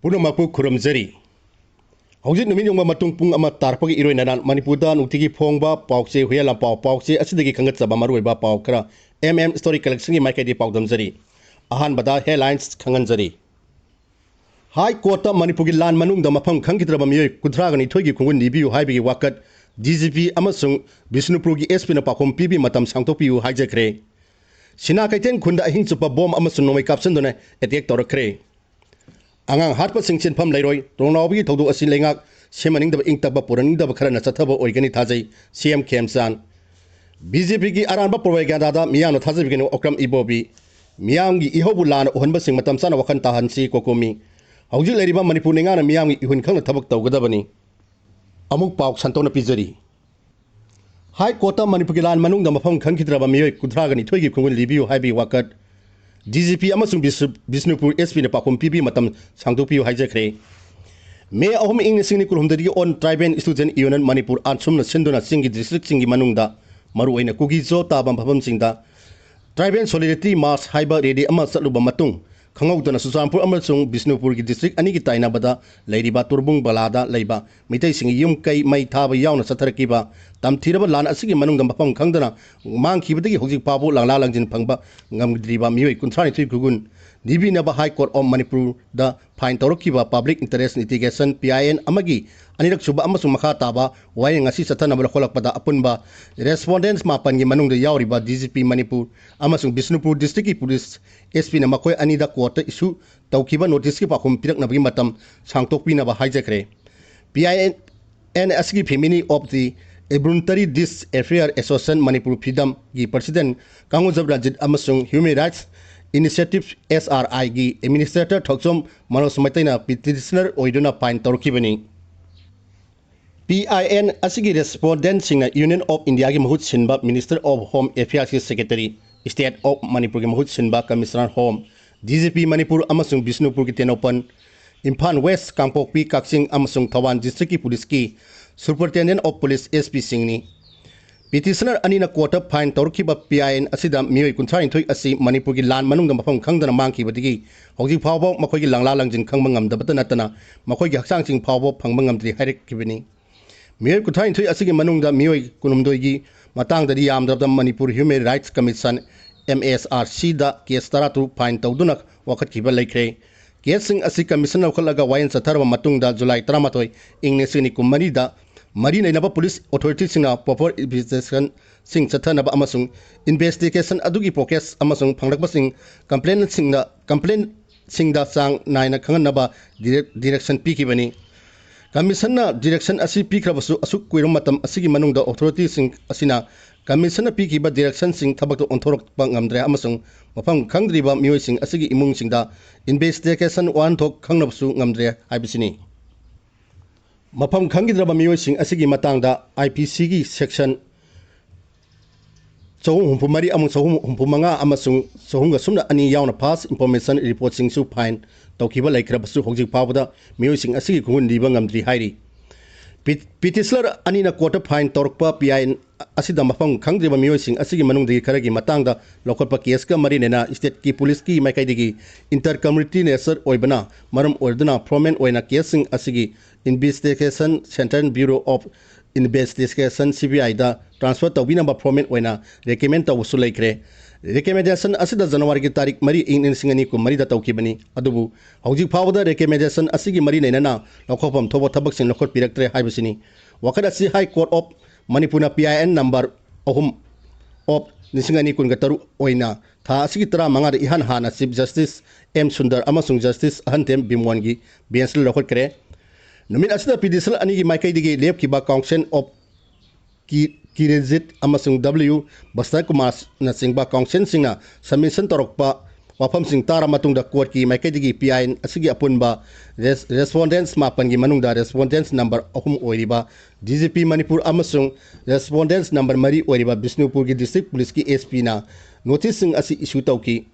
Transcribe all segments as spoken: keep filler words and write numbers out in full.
ꯄꯨꯝꯅꯃꯛꯄꯨ ꯈꯨꯔꯨꯝꯖꯔꯤ꯫ ꯍꯧꯖꯤꯛ ꯅꯨꯃꯤꯠ ꯌꯨꯡꯕ ꯃꯇꯨꯡ ꯄꯨꯡ ꯑꯃ ꯇꯥꯔꯛꯄꯒꯤ ꯏꯔꯣꯏꯅꯅ ꯃꯅꯤꯄꯨꯔꯗ ꯅꯨꯡꯇꯤꯒꯤ ꯐꯣꯡꯕ ꯄꯥꯎꯆꯦ ꯍꯨꯏꯌꯥꯟ ꯂꯥꯟꯄꯥꯎ, ꯄꯥꯎꯆꯦ ꯑꯁꯤꯗꯒꯤ ꯈꯟꯒꯠꯆꯕ ꯃꯔꯨꯑꯣꯏꯕ ꯄꯥꯎ ꯈꯔ ꯑꯦꯝ ꯑꯦꯝ Story Collectionꯒꯤ ꯃꯥꯏꯀꯩꯗꯒꯤ ꯄꯥꯎꯗꯝꯖꯔꯤ꯫ ꯑꯍꯥꯟꯕꯗ headlines ꯈꯪꯍꯟꯖꯔꯤ꯫ ꯍꯥꯏ ꯀꯣꯔꯠꯇ ꯃꯅꯤꯄꯨꯔꯒꯤ ꯂꯥꯟ ꯃꯅꯨꯡꯗ ꯃꯐꯝ ꯈꯪꯈꯤꯗ꯭ꯔꯕ ꯃꯤꯑꯣꯏ ꯀꯨꯟꯊ꯭ꯔꯥꯒ ꯅꯤꯊꯣꯏꯒꯤ ꯈꯣꯡꯒꯨꯜ ꯅꯤꯕꯤꯌꯨ ꯍꯥꯏꯕꯒꯤ ꯋꯥꯀꯠ ꯗꯤ ꯖꯤ ꯄꯤ ꯑꯃꯁꯨꯡ ꯕꯤꯁꯅꯨꯄꯨꯔꯒꯤ ꯑꯦꯁ ꯄꯤꯅ ꯄꯥꯎꯈꯨꯝ ꯄꯤꯕꯒꯤ ꯃꯇꯝ ꯁꯥꯡꯗꯣꯛꯄꯤꯌꯨ ꯍꯥꯏꯖꯈ꯭ꯔꯦ꯫ ꯁꯤꯅꯥ ꯀꯩꯊꯦꯜ ꯈꯨꯟꯗ ꯑꯍꯤꯡ ꯆꯨꯞꯄ ꯕꯣꯝ ꯑꯃꯁꯨꯡ ꯅꯣꯡꯃꯩ ꯀꯥꯞꯁꯤꯟꯗꯨꯅ attack ꯇꯧꯔꯛꯈ꯭ꯔꯦ꯫ ꯑꯉꯥꯡ ꯍꯥꯠꯄꯁꯤꯡ ꯁꯤꯟꯐꯝ ꯂꯩꯔꯣꯏ꯫ ꯇꯣꯡꯅꯥꯎꯕꯒꯤ ꯊꯧꯗꯣꯛ ꯑꯁꯤ ꯂꯩꯉꯥꯛ ꯁꯦꯝꯍꯟꯅꯤꯡꯗꯕ, ꯏꯪ ꯇꯞꯄ ꯄꯨꯔꯛꯅꯤꯡꯗꯕ ꯈꯔꯅ ꯆꯠꯊꯕ ꯑꯣꯏꯒꯅꯤ ꯊꯥꯖꯩ, ꯁꯤ ꯑꯦꯝ ꯈꯦꯝꯆꯥꯟ꯫ ꯕꯤ ꯖꯦ ꯄꯤꯒꯤ ꯑꯔꯥꯟꯕ propagandaꯗ ꯃꯤꯌꯥꯝꯅ ꯊꯥꯖꯕꯤꯒꯅꯨ, ꯑꯣꯀ꯭ꯔꯝ ꯏꯕꯣꯕꯤ꯫ ꯃꯤꯌꯥꯝꯒꯤ ꯏꯍꯧꯕꯨ ꯂꯥꯟꯅ ꯎꯍꯟꯕꯁꯤꯡ ꯃꯇꯝ ꯆꯥꯅ ꯋꯥꯈꯜ ꯇꯥꯍꯟꯁꯤ, ꯀꯣꯀꯣꯃꯤ꯫ ꯍꯧꯖꯤꯛ ꯂꯩꯔꯤꯕ ꯃꯅꯤꯄꯨꯔ ꯂꯩꯉꯥꯛꯅ ꯃꯤꯌꯥꯝꯒꯤ ꯏꯍꯨꯟ ꯈꯪꯅ ꯊꯕꯛ ꯇꯧꯒꯗꯕꯅꯤ꯫ ꯑꯃꯨꯛ ꯄꯥꯎ ꯁꯟꯗꯣꯛꯅ ꯄꯤꯖꯔꯤ꯫ ꯍꯥꯏ ꯀꯣꯔꯠꯇ ꯃꯅꯤꯄꯨꯔꯒꯤ ꯂꯥꯟ ꯃꯅꯨꯡꯗ ꯃꯐꯝ ꯈꯪꯈꯤꯗ꯭ꯔꯕ ꯃꯤꯑꯣꯏ ꯀꯨꯟꯊ꯭ꯔꯥꯒ ꯅꯤꯊꯣꯏꯒꯤ ꯈꯣꯡꯒꯨꯜ ꯂꯤꯕꯤꯌꯨ ꯍꯥꯏꯕꯒꯤ ꯋꯥꯀꯠ ꯗꯤ ꯖꯤ ꯄꯤ ꯑꯃꯁꯨꯡ ꯕꯤꯁ-, ꯕꯤꯁꯅꯨꯄꯨꯔ ꯑꯦꯁ ꯄꯤꯅ ꯄꯥꯎꯈꯨꯝ ꯄꯤꯕꯒꯤ ꯃꯇꯝ ꯁꯥꯡꯗꯣꯛꯄꯤꯌꯨ ꯍꯥꯏꯖꯈ꯭ꯔꯦ꯫ ꯃꯦ ꯑꯍꯨꯝ, ꯏꯪ ꯂꯤꯁꯤꯡ ꯑꯅꯤ ꯀꯨꯟꯍꯨꯝꯗꯣꯏꯗꯒꯤ All Tribal Student Union Manipur, ꯑꯥꯟꯁꯨꯝꯅ ꯁꯤꯟꯗꯨꯅ ꯆꯤꯡꯒꯤ districtꯁꯤꯡꯒꯤ ꯃꯅꯨꯡꯗ ꯃꯔꯨꯑꯣꯏꯅ ꯀꯨꯀꯤ ꯖꯣ ꯇꯥꯕ ꯃꯐꯝꯁꯤꯡꯗ Tribal Solidarity March ꯍꯥꯏꯕ rally ꯑꯃ ꯆꯠꯂꯨꯕ ꯃꯇꯨꯡ, ꯈꯪꯍꯧꯗꯅ ꯆꯨꯔꯆꯥꯟꯄꯨꯔ ꯑꯃꯁꯨꯡ ꯕꯤꯁꯅꯨꯄꯨꯔꯒꯤ district ꯑꯅꯤꯒꯤ ꯇꯥꯏꯅꯕꯗ ꯂꯩꯔꯤꯕ ꯇꯨꯔꯕꯨꯡ ꯕꯂꯥꯗ ꯂꯩꯕ ꯃꯤꯇꯩꯁꯤꯡꯒꯤ ꯌꯨꯝ ꯀꯩ ꯃꯩ ꯊꯥꯕ ꯌꯥꯎꯅ ꯆꯠꯊꯔꯛꯈꯤꯕ ꯇꯝꯊꯤꯔꯕ ꯂꯥꯟ ꯑꯁꯤꯒꯤ ꯃꯅꯨꯡꯗ ꯃꯐꯝ ꯈꯪꯗꯅ ꯃꯥꯡꯈꯤꯕꯗꯒꯤ ꯍꯧꯖꯤꯛ ꯐꯥꯎꯕ ꯂꯥꯡꯂꯥ ꯂꯥꯡꯖꯤꯟ ꯐꯪꯕ ꯉꯝꯗ꯭ꯔꯤꯕ ꯃꯤꯑꯣꯏ ꯀꯨꯟꯊ꯭ꯔꯥ ꯅꯤꯊꯣꯏ ꯈꯨꯒꯨꯟ ꯅꯤꯕꯤꯅꯕ High Court of ꯃꯅꯤꯄꯨꯔꯗ file ꯇꯧꯔꯛꯈꯤꯕ Public Interest Litigation, P I N, ꯑꯃꯒꯤ ꯑꯅꯤꯔꯛ ꯁꯨꯕ ꯑꯃꯁꯨꯡ ꯃꯈꯥ ꯇꯥꯕ ꯋꯥꯔꯦꯡ ꯉꯁꯤ ꯆꯠꯊꯅꯕ ꯂꯧꯈꯠꯂꯛꯄꯗ ꯑꯄꯨꯟꯕ respondents ꯃꯥꯄꯟꯒꯤ ꯃꯅꯨꯡꯗ ꯌꯥꯎꯔꯤꯕ ꯗꯤ ꯖꯤ ꯄꯤ ꯃꯅꯤꯄꯨꯔ ꯑꯃꯁꯨꯡ ꯕꯤꯁꯅꯨꯄꯨꯔ districtꯀꯤ police S Pꯅ ꯃꯈꯣꯏ ꯑꯅꯤꯗ courtꯇ issue ꯇꯧꯈꯤꯕ noticeꯀꯤ ꯄꯥꯎꯈꯨꯝ ꯄꯤꯔꯛꯅꯕꯒꯤ ꯃꯇꯝ ꯁꯥꯡꯗꯣꯛꯄꯤꯅꯕ ꯍꯥꯏꯖꯈ꯭ꯔꯦ꯫ P I N ꯑꯁꯤꯒꯤ Family of the Involuntary Disaffair Association Manipur, ꯐꯤꯗꯝꯒꯤ president ꯀꯥꯡꯉꯨꯖꯝ Ranjit ꯑꯃꯁꯨꯡ Human Rights Initiative, S R I, ꯒꯤ administrator ꯊꯣꯛꯆꯣꯝ ꯃꯅꯣꯖ ꯃꯩꯇꯩꯅ petitioner ꯑꯣꯏꯗꯨꯅ file ꯇꯧꯔꯛꯈꯤꯕꯅꯤ꯫ P I N ꯑꯁꯤꯒꯤ respondentꯁꯤꯡꯅ Union of Indiaꯒꯤ ꯃꯍꯨꯠ ꯁꯤꯟꯕ Minister of Home Affairsꯀꯤ secretary, State of ꯃꯅꯤꯄꯨꯔꯒꯤ ꯃꯍꯨꯠ ꯁꯤꯟꯕ Commissioner Home, D G P Manipur ꯑꯃꯁꯨꯡ ꯕꯤꯁꯅꯨꯄꯨꯔꯒꯤ ꯇꯦꯡꯅꯧꯄꯜ, ꯏꯝꯐꯥꯜ West, ꯀꯥꯡꯄꯣꯛꯄꯤ, ꯀꯛꯆꯤꯡ ꯑꯃꯁꯨꯡ Thoubal districtꯀꯤ policeꯀꯤ Superintendent of Police, S Pꯁꯤꯡꯅꯤ꯫ ꯄꯤꯇꯤꯁꯅꯔ ꯑꯅꯤꯅ ꯀꯣꯔꯠꯇ ꯐꯥꯏꯟ ꯇꯧꯔꯛꯈꯤꯕ ꯄꯤ ꯑꯥꯏ ꯑꯦꯟ ꯑꯁꯤꯗ ꯃꯤꯑꯣꯏ ꯀꯨꯟꯊ꯭ꯔꯥ ꯅꯤꯊꯣꯏ ꯑꯁꯤ ꯃꯅꯤꯄꯨꯔꯒꯤ ꯂꯥꯟ ꯃꯅꯨꯡꯗ ꯃꯐꯝ ꯈꯪꯗꯅ ꯃꯥꯡꯈꯤꯕꯗꯒꯤ ꯍꯧꯖꯤꯛ ꯐꯥꯎꯕ ꯃꯈꯣꯏꯒꯤ ꯂꯪꯂꯥ ꯂꯪꯖꯤꯟ ꯈꯪꯕ ꯉꯝꯗꯕꯇ ꯅꯠꯇꯅ ꯃꯈꯣꯏꯒꯤ ꯍꯛꯆꯥꯡꯁꯤꯡ ꯐꯥꯎꯕ ꯐꯪꯕ ꯉꯝꯗ꯭ꯔꯤ ꯍꯥꯏꯔꯛꯈꯤꯕꯅꯤ꯫ ꯃꯤꯑꯣꯏ ꯀꯨꯟꯊ꯭ꯔꯥ ꯅꯤꯊꯣꯏ ꯑꯁꯤꯒꯤ ꯃꯅꯨꯡꯗ ꯃꯤꯑꯣꯏ ꯀꯨꯟꯍꯨꯝꯗꯣꯏꯒꯤ ꯃꯇꯥꯡꯗꯗꯤ ꯌꯥꯝꯗ꯭ꯔꯕꯗ Manipur human rights commission, M S R ꯁꯤꯗ ꯀꯦꯁ ꯇꯔꯥꯇꯔꯨꯛ ꯐꯥꯏꯟ ꯇꯧꯗꯨꯅ ꯋꯥꯀꯠꯈꯤꯕ ꯂꯩꯈ꯭ꯔꯦ꯫ ꯀꯦꯁꯁꯤꯡ ꯑꯁꯤ ꯀꯃꯤꯁꯟ ꯂꯧꯈꯠꯂꯒ ꯋꯥꯌꯦꯜ ꯆꯠꯊꯔꯕ ꯃꯇꯨꯡꯗ ꯖꯨꯂꯥꯏ ꯇꯔꯥꯃꯥꯊꯣꯏ, ꯏꯪ ꯂꯤꯁꯤꯡ ꯑꯅꯤ ꯀꯨꯟꯃꯔꯤꯗ ꯃꯔꯤ ꯂꯩꯅꯕ ꯄꯨꯂꯤꯁ ꯑꯣꯊꯣꯔꯤꯇꯤꯁꯤꯡꯅ ꯄ꯭ꯔꯣꯄꯔ ꯏꯟꯚꯦꯁꯇꯤꯒꯦꯁꯟꯁꯤꯡ ꯆꯠꯊꯅꯕ ꯑꯃꯁꯨꯡ ꯏꯟꯚꯦꯁꯇꯤꯒꯦꯁꯟ ꯑꯗꯨꯒꯤ ꯄ꯭ꯔꯣꯒ꯭ꯔꯦꯁ ꯑꯃꯁꯨꯡ ꯐꯪꯂꯛꯄꯁꯤꯡ ꯀꯝꯄ꯭ꯂꯦꯟꯁꯤꯡꯗ, ꯀꯝꯄ꯭ꯂꯦꯟꯁꯤꯡꯗ ꯆꯥꯡ ꯅꯥꯏꯅ ꯈꯪꯍꯟꯅꯕ ꯗꯤꯔꯦꯛ-, ꯗꯤꯔꯦꯛꯁꯟ ꯄꯤꯈꯤꯕꯅꯤ꯫ ꯀꯃꯤꯁꯟꯅ ꯗꯤꯔꯦꯛꯁꯟ ꯑꯁꯤ ꯄꯤꯈ꯭ꯔꯕꯁꯨ, ꯑꯁꯨꯛ ꯀꯨꯏꯔꯕ ꯃꯇꯝ ꯑꯁꯤꯒꯤ ꯃꯅꯨꯡꯗ ꯑꯣꯊꯣꯔꯤꯇꯤꯁꯤꯡ ꯑꯁꯤꯅ ꯀꯃꯤꯁꯟꯅ ꯄꯤꯈꯤꯕ ꯗꯤꯔꯦꯛꯁꯟꯁꯤꯡ ꯊꯕꯛꯇ ꯑꯣꯟꯊꯣꯔꯛꯄ ꯉꯝꯗ꯭ꯔꯦ ꯑꯃꯁꯨꯡ ꯃꯐꯝ ꯈꯪꯗ꯭ꯔꯤꯕ ꯃꯤꯑꯣꯏꯁꯤꯡ ꯑꯁꯤꯒꯤ ꯏꯃꯨꯡꯁꯤꯡꯗ ꯏꯟꯚꯦꯁꯇꯤꯒꯦꯁꯟ ꯋꯥꯍꯟꯊꯣꯛ ꯈꯪꯅꯕꯁꯨ ꯉꯝꯗ꯭ꯔꯦ ꯍꯥꯏꯕꯁꯤꯅꯤ꯫ ꯃꯐꯝ ꯈꯪꯈꯤꯗ꯭ꯔꯕ ꯃꯤꯑꯣꯏꯁꯤꯡ ꯑꯁꯤꯒꯤ ꯃꯇꯥꯡꯗ ꯑꯥꯏ ꯄꯤ ꯁꯤꯒꯤ ꯁꯦꯛꯁꯟ ꯆꯍꯨꯝ ꯍꯨꯝꯐꯨ ꯃꯔꯤ ꯑꯃꯁꯨꯡ ꯆꯍꯨꯝ ꯍꯨꯝꯐꯨ ꯃꯉꯥ ꯑꯃꯁꯨꯡ ꯆꯍꯨꯝꯒ ꯁꯨꯞꯅ ꯑꯅꯤ ꯌꯥꯎꯅ ꯐꯥꯜꯁ ꯏꯟꯐꯣꯔꯃꯦꯁꯟ ꯔꯤꯄꯣꯔꯠꯁꯤꯡꯁꯨ ꯐꯥꯏꯟ ꯇꯧꯈꯤꯕ ꯂꯩꯈ꯭ꯔꯕꯁꯨ, ꯍꯧꯖꯤꯛ ꯐꯥꯎꯕꯗ ꯃꯤꯑꯣꯏꯁꯤꯡ ꯑꯁꯤꯒꯤ ꯈꯣꯡꯒꯨꯟ ꯂꯤꯕ ꯉꯝꯗ꯭ꯔꯤ ꯍꯥꯏꯔꯤ꯫ ꯄꯤ-, ꯄꯤꯇꯤꯁꯅꯔ ꯑꯅꯤꯅ ꯀꯣꯔꯠꯇ ꯐꯥꯏꯟ ꯇꯧꯔꯛꯄ ꯄꯤ ꯑꯥꯏ ꯑꯦꯟ ꯑꯁꯤꯗ ꯃꯐꯝ ꯈꯪꯗ꯭ꯔꯤꯕ ꯃꯤꯑꯣꯏꯁꯤꯡ ꯑꯁꯤꯒꯤ ꯃꯅꯨꯡꯗꯒꯤ ꯈꯔꯒꯤ ꯃꯇꯥꯡꯗ ꯂꯧꯈꯠꯄ ꯀꯦꯁꯀ ꯃꯔꯤ ꯂꯩꯅꯅ ꯏꯁꯇꯦꯠꯀꯤ ꯄꯨꯂꯤꯁꯀꯤ ꯃꯥꯏꯀꯩꯗꯒꯤ ꯏꯟꯇꯔ ꯀꯝꯃ꯭ꯌꯨꯅꯤꯇꯤ ꯅꯦꯆꯔ ꯑꯣꯏꯕꯅ ꯃꯔꯝ ꯑꯣꯏꯗꯨꯅ ꯐꯣꯔꯃꯦꯜ ꯑꯣꯏꯅ ꯀꯦꯁꯁꯤꯡ ꯑꯁꯤꯒꯤ investigation central bureau of investigation, C B ꯑꯥꯏꯗ ꯇ꯭ꯔꯥꯟꯁꯐꯔ ꯇꯧꯕꯤꯅꯕ ꯐꯣꯔꯃꯦꯜ ꯑꯣꯏꯅ ꯔꯤꯀꯃꯦꯟ ꯇꯧꯕꯁꯨ ꯂꯩꯈ꯭ꯔꯦ꯫ ꯔꯤꯀꯃꯦꯟꯗꯦꯁꯟ ꯑꯁꯤꯗ ꯖꯅꯋꯥꯔꯤꯒꯤ ꯇꯥꯔꯤꯛ ꯃꯔꯤ, ꯏꯪ ꯂꯤꯁꯤꯡ ꯑꯅꯤ ꯀꯨꯟꯃꯔꯤꯗ ꯇꯧꯈꯤꯕꯅꯤ꯫ ꯑꯗꯨꯕꯨ ꯍꯧꯖꯤꯛ ꯐꯥꯎꯕꯗ ꯔꯤꯀꯃꯦꯟꯗꯦꯁꯟ ꯑꯁꯤꯒꯤ ꯃꯔꯤ ꯂꯩꯅꯅ ꯂꯧꯈꯠꯐꯝ ꯊꯣꯛꯄ ꯊꯕꯛꯁꯤꯡ ꯂꯧꯈꯠꯄꯤꯔꯛꯇ꯭ꯔꯦ ꯍꯥꯏꯕꯁꯤꯅꯤ꯫ ꯋꯥꯀꯠ ꯑꯁꯤ ꯍꯥꯏ ꯀꯣꯔꯠ ꯑꯣꯐ ꯃꯅꯤꯄꯨꯔꯅ ꯄꯤ ꯑꯥꯏ ꯑꯦꯟ ꯅꯝꯕꯔ ꯑꯍꯨꯝ ꯑꯣꯐ ꯂꯤꯁꯤꯡ ꯑꯅꯤ ꯀꯨꯟꯒ ꯇꯔꯨꯛ ꯑꯣꯏꯅ ꯊꯥ ꯑꯁꯤꯒꯤ ꯇꯔꯥꯃꯉꯥꯗ ꯏꯍꯥꯟ ꯍꯥꯟꯅ ꯆꯤꯐ ꯖꯁꯇꯤꯁ ꯑꯦꯝ ꯁꯨꯟꯗꯔ ꯑꯃꯁꯨꯡ ꯖꯁꯇꯤꯁ ꯑꯍꯟꯊꯦꯝ ꯕꯤꯃꯣꯟꯒꯤ ꯕꯦꯟꯁꯇ ꯂꯧꯈꯠꯈ꯭ꯔꯦ꯫ ꯅꯨꯃꯤꯠ ꯑꯁꯤꯗ ꯄꯤꯇꯤꯁꯅꯔ ꯑꯅꯤꯒꯤ ꯃꯥꯏꯀꯩꯗꯒꯤ ꯂꯦꯞꯈꯤꯕ ꯀꯥꯎꯟꯁꯤꯜ ꯑꯣꯐ ꯀꯤ-, ꯀꯤꯔꯤꯖꯤꯠ ꯑꯃꯁꯨꯡ ꯗꯕ꯭ꯂꯤꯌꯨ ꯕꯁꯟꯇ ꯀꯨꯃꯥꯔꯅꯆꯤꯡꯕ ꯀꯥꯎꯟꯁꯤꯜꯁꯤꯡꯅ ꯁꯕꯃꯤꯁꯟ ꯇꯧꯔꯛꯄ ꯋꯥꯐꯝꯁꯤꯡ ꯇꯥꯔꯕ ꯃꯇꯨꯡꯗ ꯀꯣꯔꯠꯀꯤ ꯃꯥꯏꯀꯩꯗꯒꯤ ꯄꯤ ꯑꯥꯏ ꯑꯦꯟ ꯑꯁꯤꯒꯤ ꯑꯄꯨꯟꯕ ꯔꯦꯁ-, ꯔꯦꯁꯄꯣꯟꯗꯦꯟꯁ ꯃꯥꯄꯟꯒꯤ ꯃꯅꯨꯡꯗ ꯔꯦꯁꯄꯣꯟꯗꯦꯟꯁ ꯅꯝꯕꯔ ꯑꯍꯨꯝ ꯑꯣꯏꯔꯤꯕ ꯗꯤ ꯖꯤ ꯄꯤ ꯃꯅꯤꯄꯨꯔ ꯑꯃꯁꯨꯡ ꯔꯦꯁꯄꯣꯟꯗꯦꯟꯁ ꯅꯝꯕꯔ ꯃꯔꯤ ꯑꯣꯏꯔꯤꯕ ꯕꯤꯁꯅꯨꯄꯨꯔꯒꯤ ꯗꯤꯁꯇ꯭ꯔꯤꯛ ꯄꯨꯂꯤꯁꯀꯤ ꯑꯦꯁ ꯄꯤꯅ ꯅꯣꯇꯤꯁꯁꯤꯡ ꯑꯁꯤ ꯏꯁꯨ ꯇꯧꯈꯤ꯫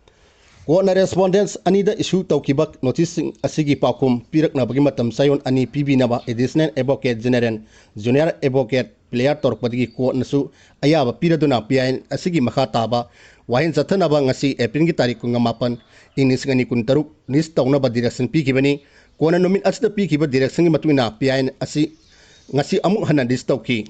ꯀꯣꯔꯠꯅ ꯔꯦꯁꯄꯣꯟꯗꯦꯟꯁ ꯑꯅꯤꯗ ꯏꯁꯨ ꯇꯧꯈꯤꯕ ꯅꯣꯇꯤꯁꯁꯤꯡ ꯑꯁꯤꯒꯤ ꯄꯥꯎꯈꯨꯝ ꯄꯤꯔꯛꯅꯕꯒꯤ ꯃꯇꯝ ꯆꯌꯣꯜ ꯑꯅꯤ ꯄꯤꯕꯤꯅꯕ additional advocate general, junior advocate pleader ꯇꯧꯔꯛꯄꯗꯒꯤ ꯀꯣꯔꯠꯅꯁꯨ ꯑꯌꯥꯕ ꯄꯤꯔꯗꯨꯅ ꯄꯤ ꯑꯥꯏ ꯑꯦꯟ ꯑꯁꯤꯒꯤ ꯃꯈꯥ ꯇꯥꯕ ꯋꯥꯌꯦꯜ ꯆꯠꯊꯅꯕ ꯉꯁꯤ ꯑꯦꯄ꯭ꯔꯤꯜꯒꯤ ꯇꯥꯔꯤꯛ ꯀꯨꯟꯃꯥꯄꯟ, ꯏꯪ ꯂꯤꯁꯤꯡ ꯑꯅꯤ ꯀꯨꯟꯇꯔꯨꯛ ꯂꯤꯁ ꯇꯧꯅꯕ ꯗꯤꯔꯦꯛꯁꯟ ꯄꯤꯈꯤꯕꯅꯤ꯫ ꯀꯣꯟꯅ ꯅꯨꯃꯤꯠ ꯑꯁꯤꯗ ꯄꯤꯈꯤꯕ ꯗꯤꯔꯦꯛꯁꯟꯒꯤ ꯃꯇꯨꯡ ꯏꯟꯅ ꯄꯤ ꯑꯥꯏ ꯑꯦꯟ ꯑꯁꯤ ꯉꯁꯤ ꯑꯃꯨꯛ ꯍꯟꯅ ꯂꯤꯁ ꯇꯧꯈꯤ꯫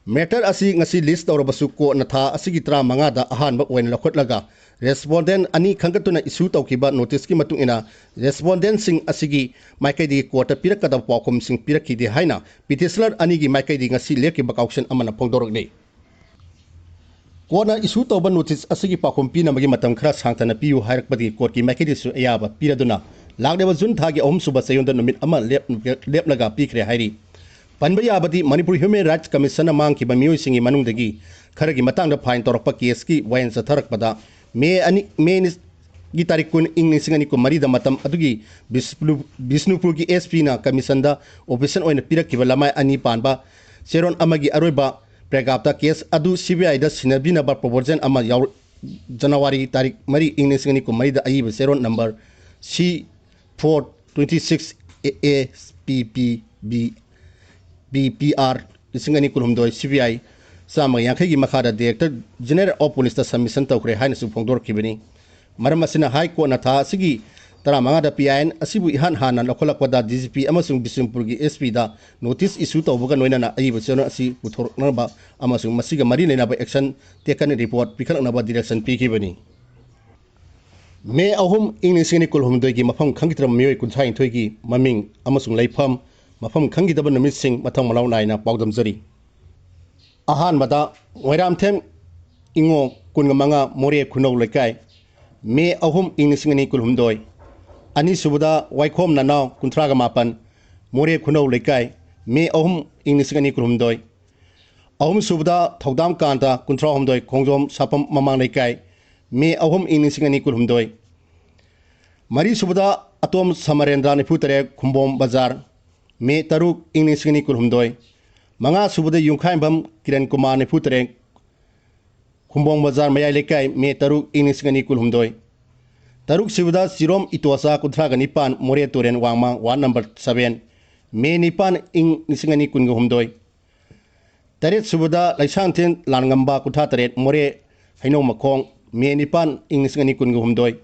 ꯃꯦꯇꯔ ꯑꯁꯤ ꯉꯁꯤ ꯂꯤꯁ ꯇꯧꯔꯕꯁꯨ ꯀꯣꯔꯠꯅ ꯊꯥ ꯑꯁꯤꯒꯤ ꯇꯔꯥꯃꯉꯥꯗ ꯑꯍꯥꯟꯕ ꯑꯣꯏꯅ ꯂꯧꯈꯠꯂꯒ ꯔꯦꯁꯄꯣꯟꯗꯦꯟ ꯑꯅꯤ ꯈꯟꯒꯠꯇꯨꯅ ꯏꯁꯨ ꯇꯧꯈꯤꯕ ꯅꯣꯇꯤꯁꯀꯤ ꯃꯇꯨꯡ ꯏꯟꯅ ꯔꯦꯁꯄꯣꯟꯗꯦꯟꯁꯤꯡ ꯑꯁꯤꯒꯤ ꯃꯥꯏꯀꯩꯗꯒꯤ ꯀꯣꯔꯠꯇ ꯄꯤꯔꯛꯀꯗꯕ ꯄꯥꯎꯈꯨꯝꯁꯤꯡ ꯄꯤꯔꯛꯈꯤꯗꯦ ꯍꯥꯏꯅ ꯄꯤꯇꯤꯁꯅꯔ ꯑꯅꯤꯒꯤ ꯃꯥꯏꯀꯩꯗꯒꯤ ꯉꯁꯤ ꯂꯦꯞꯈꯤꯕ ꯀꯥꯎꯟꯁꯤꯜ ꯑꯃꯅ ꯐꯣꯡꯗꯣꯔꯛꯂꯤ꯫ ꯀꯣꯔꯠꯅ ꯏꯁꯨ ꯇꯧꯕ ꯅꯣꯇꯤꯁ ꯑꯁꯤꯒꯤ ꯄꯥꯎꯈꯨꯝ ꯄꯤꯅꯕꯒꯤ ꯃꯇꯝ ꯈꯔ ꯁꯥꯡꯊꯅ ꯄꯤꯌꯨ ꯍꯥꯏꯔꯛꯄꯗꯒꯤ ꯀꯣꯔꯠꯀꯤ ꯃꯥꯏꯀꯩꯗꯒꯤꯁꯨ ꯑꯌꯥꯕ ꯄꯤꯔꯗꯨꯅ ꯂꯥꯛꯂꯤꯕ ꯖꯨꯟ ꯊꯥꯒꯤ ꯑꯍꯨꯝꯁꯨꯕ ꯆꯌꯣꯜꯗ ꯅꯨꯃꯤꯠ ꯑꯃ ꯂꯦꯞ-, ꯂꯦꯞꯂꯒ ꯄꯤꯈ꯭ꯔꯦ ꯍꯥꯏꯔꯤ꯫ ꯄꯟꯕ ꯌꯥꯕꯗꯤ ꯃꯅꯤꯄꯨꯔ ꯍ꯭ꯌꯨꯃꯦꯟ ꯔꯥꯏꯠꯁ ꯀꯃꯤꯁꯟꯅ ꯃꯥꯡꯈꯤꯕ ꯃꯤꯑꯣꯏꯁꯤꯡꯒꯤ ꯃꯅꯨꯡꯗꯒꯤ ꯈꯔꯒꯤ ꯃꯇꯥꯡꯗ ꯐꯥꯏꯟ ꯇꯧꯔꯛꯄ ꯀꯦꯁꯀꯤ ꯋꯥꯌꯦꯜ ꯆꯠꯊꯔꯛꯄꯗ ꯃꯦ ꯑꯅꯤ, ꯃꯦ ꯅꯤ-, ꯒꯤ ꯇꯥꯔꯤꯛ ꯀꯨꯟ, ꯏꯪ ꯂꯤꯁꯤꯡ ꯑꯅꯤ ꯀꯨꯟꯃꯔꯤꯗ ꯃꯇꯝ ꯑꯗꯨꯒꯤ ꯕꯤꯁꯅꯨ-, ꯕꯤꯁꯅꯨꯄꯨꯔꯒꯤ ꯑꯦꯁ ꯄꯤꯅ ꯀꯃꯤꯁꯟꯗ ꯑꯣꯄꯔꯦꯁꯟ ꯑꯣꯏꯅ ꯄꯤꯔꯛꯈꯤꯕ ꯂꯃꯥꯏ ꯑꯅꯤ ꯄꯥꯟꯕ ꯆꯦꯔꯣꯜ ꯑꯃꯒꯤ ꯑꯔꯣꯏꯕ ꯄꯦꯔꯥꯒ꯭ꯔꯥꯐꯇ ꯀꯦꯁ ꯑꯗꯨ ꯁꯤ ꯕꯤ ꯑꯥꯏꯗ ꯁꯤꯟꯅꯕꯤꯅꯕ ꯄ꯭ꯔꯣꯄꯣꯖꯦꯜ ꯑꯃ ꯌꯥꯎ-, ꯖꯅꯋꯥꯔꯤ ꯇꯥꯔꯤꯛ ꯃꯔꯤ, ꯏꯪ ꯂꯤꯁꯤꯡ ꯑꯅꯤ ꯀꯨꯟꯃꯔꯤꯗ ꯑꯏꯕ ꯆꯦꯔꯣꯜ number C four twenty six A A P P B B P R ꯂꯤꯁꯤꯡ ꯑꯅꯤ ꯀꯨꯟꯍꯨꯝꯗꯣꯏ ꯁꯤ ꯕꯤ ꯑꯥꯏ ꯆꯥꯝꯃꯒ ꯌꯥꯡꯈꯩꯒꯤ ꯃꯈꯥꯗ Director General of Policeꯇ ꯁꯕꯃꯤꯁꯟ ꯇꯧꯈ꯭ꯔꯦ ꯍꯥꯏꯅꯁꯨ ꯐꯣꯡꯗꯣꯔꯛꯈꯤꯕꯅꯤ꯫ ꯃꯔꯝ ꯑꯁꯤꯅ ꯍꯥꯏ ꯀꯣꯔꯠꯅ ꯊꯥ ꯑꯁꯤꯒꯤ ꯇꯔꯥꯃꯉꯥꯗ ꯄꯤ ꯑꯥꯏ ꯑꯦꯟ ꯑꯁꯤꯕꯨ ꯏꯍꯥꯟ ꯍꯥꯟꯅ ꯂꯧꯈꯠꯂꯛꯄꯗ ꯗꯤ ꯖꯤ ꯄꯤ ꯑꯃꯁꯨꯡ ꯕꯤꯁꯅꯨꯄꯨꯔꯒꯤ ꯑꯦꯁ ꯄꯤꯗ ꯅꯣꯇꯤꯁ ꯏꯁꯨ ꯇꯧꯕꯒ ꯂꯣꯏꯅꯅ ꯑꯏꯕ ꯆꯦꯔꯣꯜ ꯑꯁꯤ ꯄꯨꯊꯣꯔꯛꯅꯕ ꯑꯃꯁꯨꯡ ꯃꯁꯤꯒ ꯃꯔꯤ ꯂꯩꯅꯕ action taken report ꯄꯤꯈꯠꯂꯛꯅꯕ ꯗꯤꯔꯦꯛꯁꯟ ꯄꯤꯈꯤꯕꯅꯤ꯫ ꯃꯦ ꯑꯍꯨꯝ, ꯏꯪ ꯂꯤꯁꯤꯡ ꯑꯅꯤ ꯀꯨꯟꯍꯨꯝꯗꯣꯏꯒꯤ ꯃꯐꯝ ꯈꯪꯈꯤꯗ꯭ꯔꯕ ꯃꯤꯑꯣꯏ ꯀꯨꯟꯊ꯭ꯔꯥꯅꯤꯊꯣꯏꯒꯤ ꯃꯃꯤꯡ ꯑꯃꯁꯨꯡ ꯂꯩꯐꯝ, ꯃꯐꯝ ꯈꯪꯈꯤꯗꯕ ꯅꯨꯃꯤꯠꯁꯤꯡ ꯃꯊꯪ ꯃꯅꯥꯎ ꯅꯥꯏꯅ ꯄꯥꯎꯗꯝꯖꯔꯤ꯫ ꯑꯍꯥꯟꯕꯗ, ꯃꯣꯏꯔꯥꯝꯊꯦꯝ ꯏꯉꯣ, ꯀꯨꯟꯃꯉꯥ, ꯃꯣꯔꯦ ꯈꯨꯅꯧ ꯂꯩꯀꯥꯏ, ꯃꯦ ꯑꯍꯨꯝ, ꯏꯪ ꯂꯤꯁꯤꯡ ꯑꯅꯤ ꯀꯨꯟꯍꯨꯝꯗꯣꯏ꯫ ꯑꯅꯤꯁꯨꯕꯗ, ꯋꯥꯏꯈꯣꯝ ꯅꯅꯥꯎ, ꯀꯨꯟꯊ꯭ꯔꯥꯒ ꯃꯥꯄꯟ, ꯃꯣꯔꯦ ꯈꯨꯅꯧ ꯂꯩꯀꯥꯏ, ꯃꯦ ꯑꯍꯨꯝ, ꯏꯪ ꯂꯤꯁꯤꯡ ꯑꯅꯤ ꯀꯨꯟꯍꯨꯝꯗꯣꯏ꯫ ꯑꯍꯨꯝꯁꯨꯕꯗ, ꯊꯧꯗꯥꯝ ꯀꯥꯟꯇ, ꯀꯨꯟꯊ꯭ꯔꯥꯍꯨꯝꯗꯣꯏ, ꯈꯣꯡꯖꯣꯝ ꯁꯥꯐꯝ ꯃꯃꯥꯡ ꯂꯩꯀꯥꯏ, ꯃꯦ ꯑꯍꯨꯝ, ꯏꯪ ꯂꯤꯁꯤꯡ ꯑꯅꯤ ꯀꯨꯟꯍꯨꯝꯗꯣꯏ꯫ ꯃꯔꯤꯁꯨꯕꯗ, ꯑꯇꯣꯝ ꯁꯃꯔꯦꯟꯗ꯭ꯔ, ꯅꯤꯐꯨꯇꯔꯦꯠ, ꯈꯨꯝꯕꯣꯡ ꯕꯖꯥꯔ, ꯃꯦ ꯇꯔꯨꯛ, ꯏꯪ ꯂꯤꯁꯤꯡ ꯑꯅꯤ ꯀꯨꯟꯍꯨꯝꯗꯣꯏ꯫ ꯃꯉꯥꯁꯨꯕꯗ, ꯌꯨꯝꯈꯥꯏꯕꯝ ꯀꯤꯔꯟ ꯀꯨꯃꯥꯔ, ꯅꯤꯐꯨꯇꯔꯦꯠ, ꯈꯨꯝꯕꯣꯡ ꯕꯖꯥꯔ ꯃꯌꯥꯏ ꯂꯩꯀꯥꯏ, ꯃꯦ ꯇꯔꯨꯛ, ꯏꯪ ꯂꯤꯁꯤꯡ ꯑꯅꯤ ꯀꯨꯟꯍꯨꯝꯗꯣꯏ꯫ ꯇꯔꯨꯛꯁꯨꯕꯗ, ꯆꯤꯔꯣꯝ ꯏꯇꯣꯆꯥ, ꯀꯨꯟꯊ꯭ꯔꯥꯒ ꯅꯤꯄꯥꯟ, ꯃꯣꯔꯦ ꯇꯨꯔꯦꯟ ꯋꯥꯡꯃ, ꯋꯥꯔꯗ ꯅꯝꯕꯔ ꯁꯚꯦꯟ, ꯃꯦ ꯅꯤꯄꯥꯟ, ꯏꯪ ꯂꯤꯁꯤꯡ ꯑꯅꯤ ꯀꯨꯟꯒ ꯍꯨꯝꯗꯣꯏ꯫ ꯇꯔꯦꯠ ꯁꯨꯕꯗ ꯂꯩꯁꯥꯡꯊꯦꯝ ꯂꯥꯟꯉꯝꯕ, ꯀꯨꯟꯊ꯭ꯔꯥ ꯇꯔꯦꯠ, ꯃꯣꯔꯦ ꯍꯩꯅꯧ ꯃꯈꯣꯡ, ꯃꯦ ꯅꯤꯄꯥꯟ, ꯏꯪ ꯂꯤꯁꯤꯡ ꯑꯅꯤ ꯀꯨꯟꯒ ꯍꯨꯝꯗꯣꯏ꯫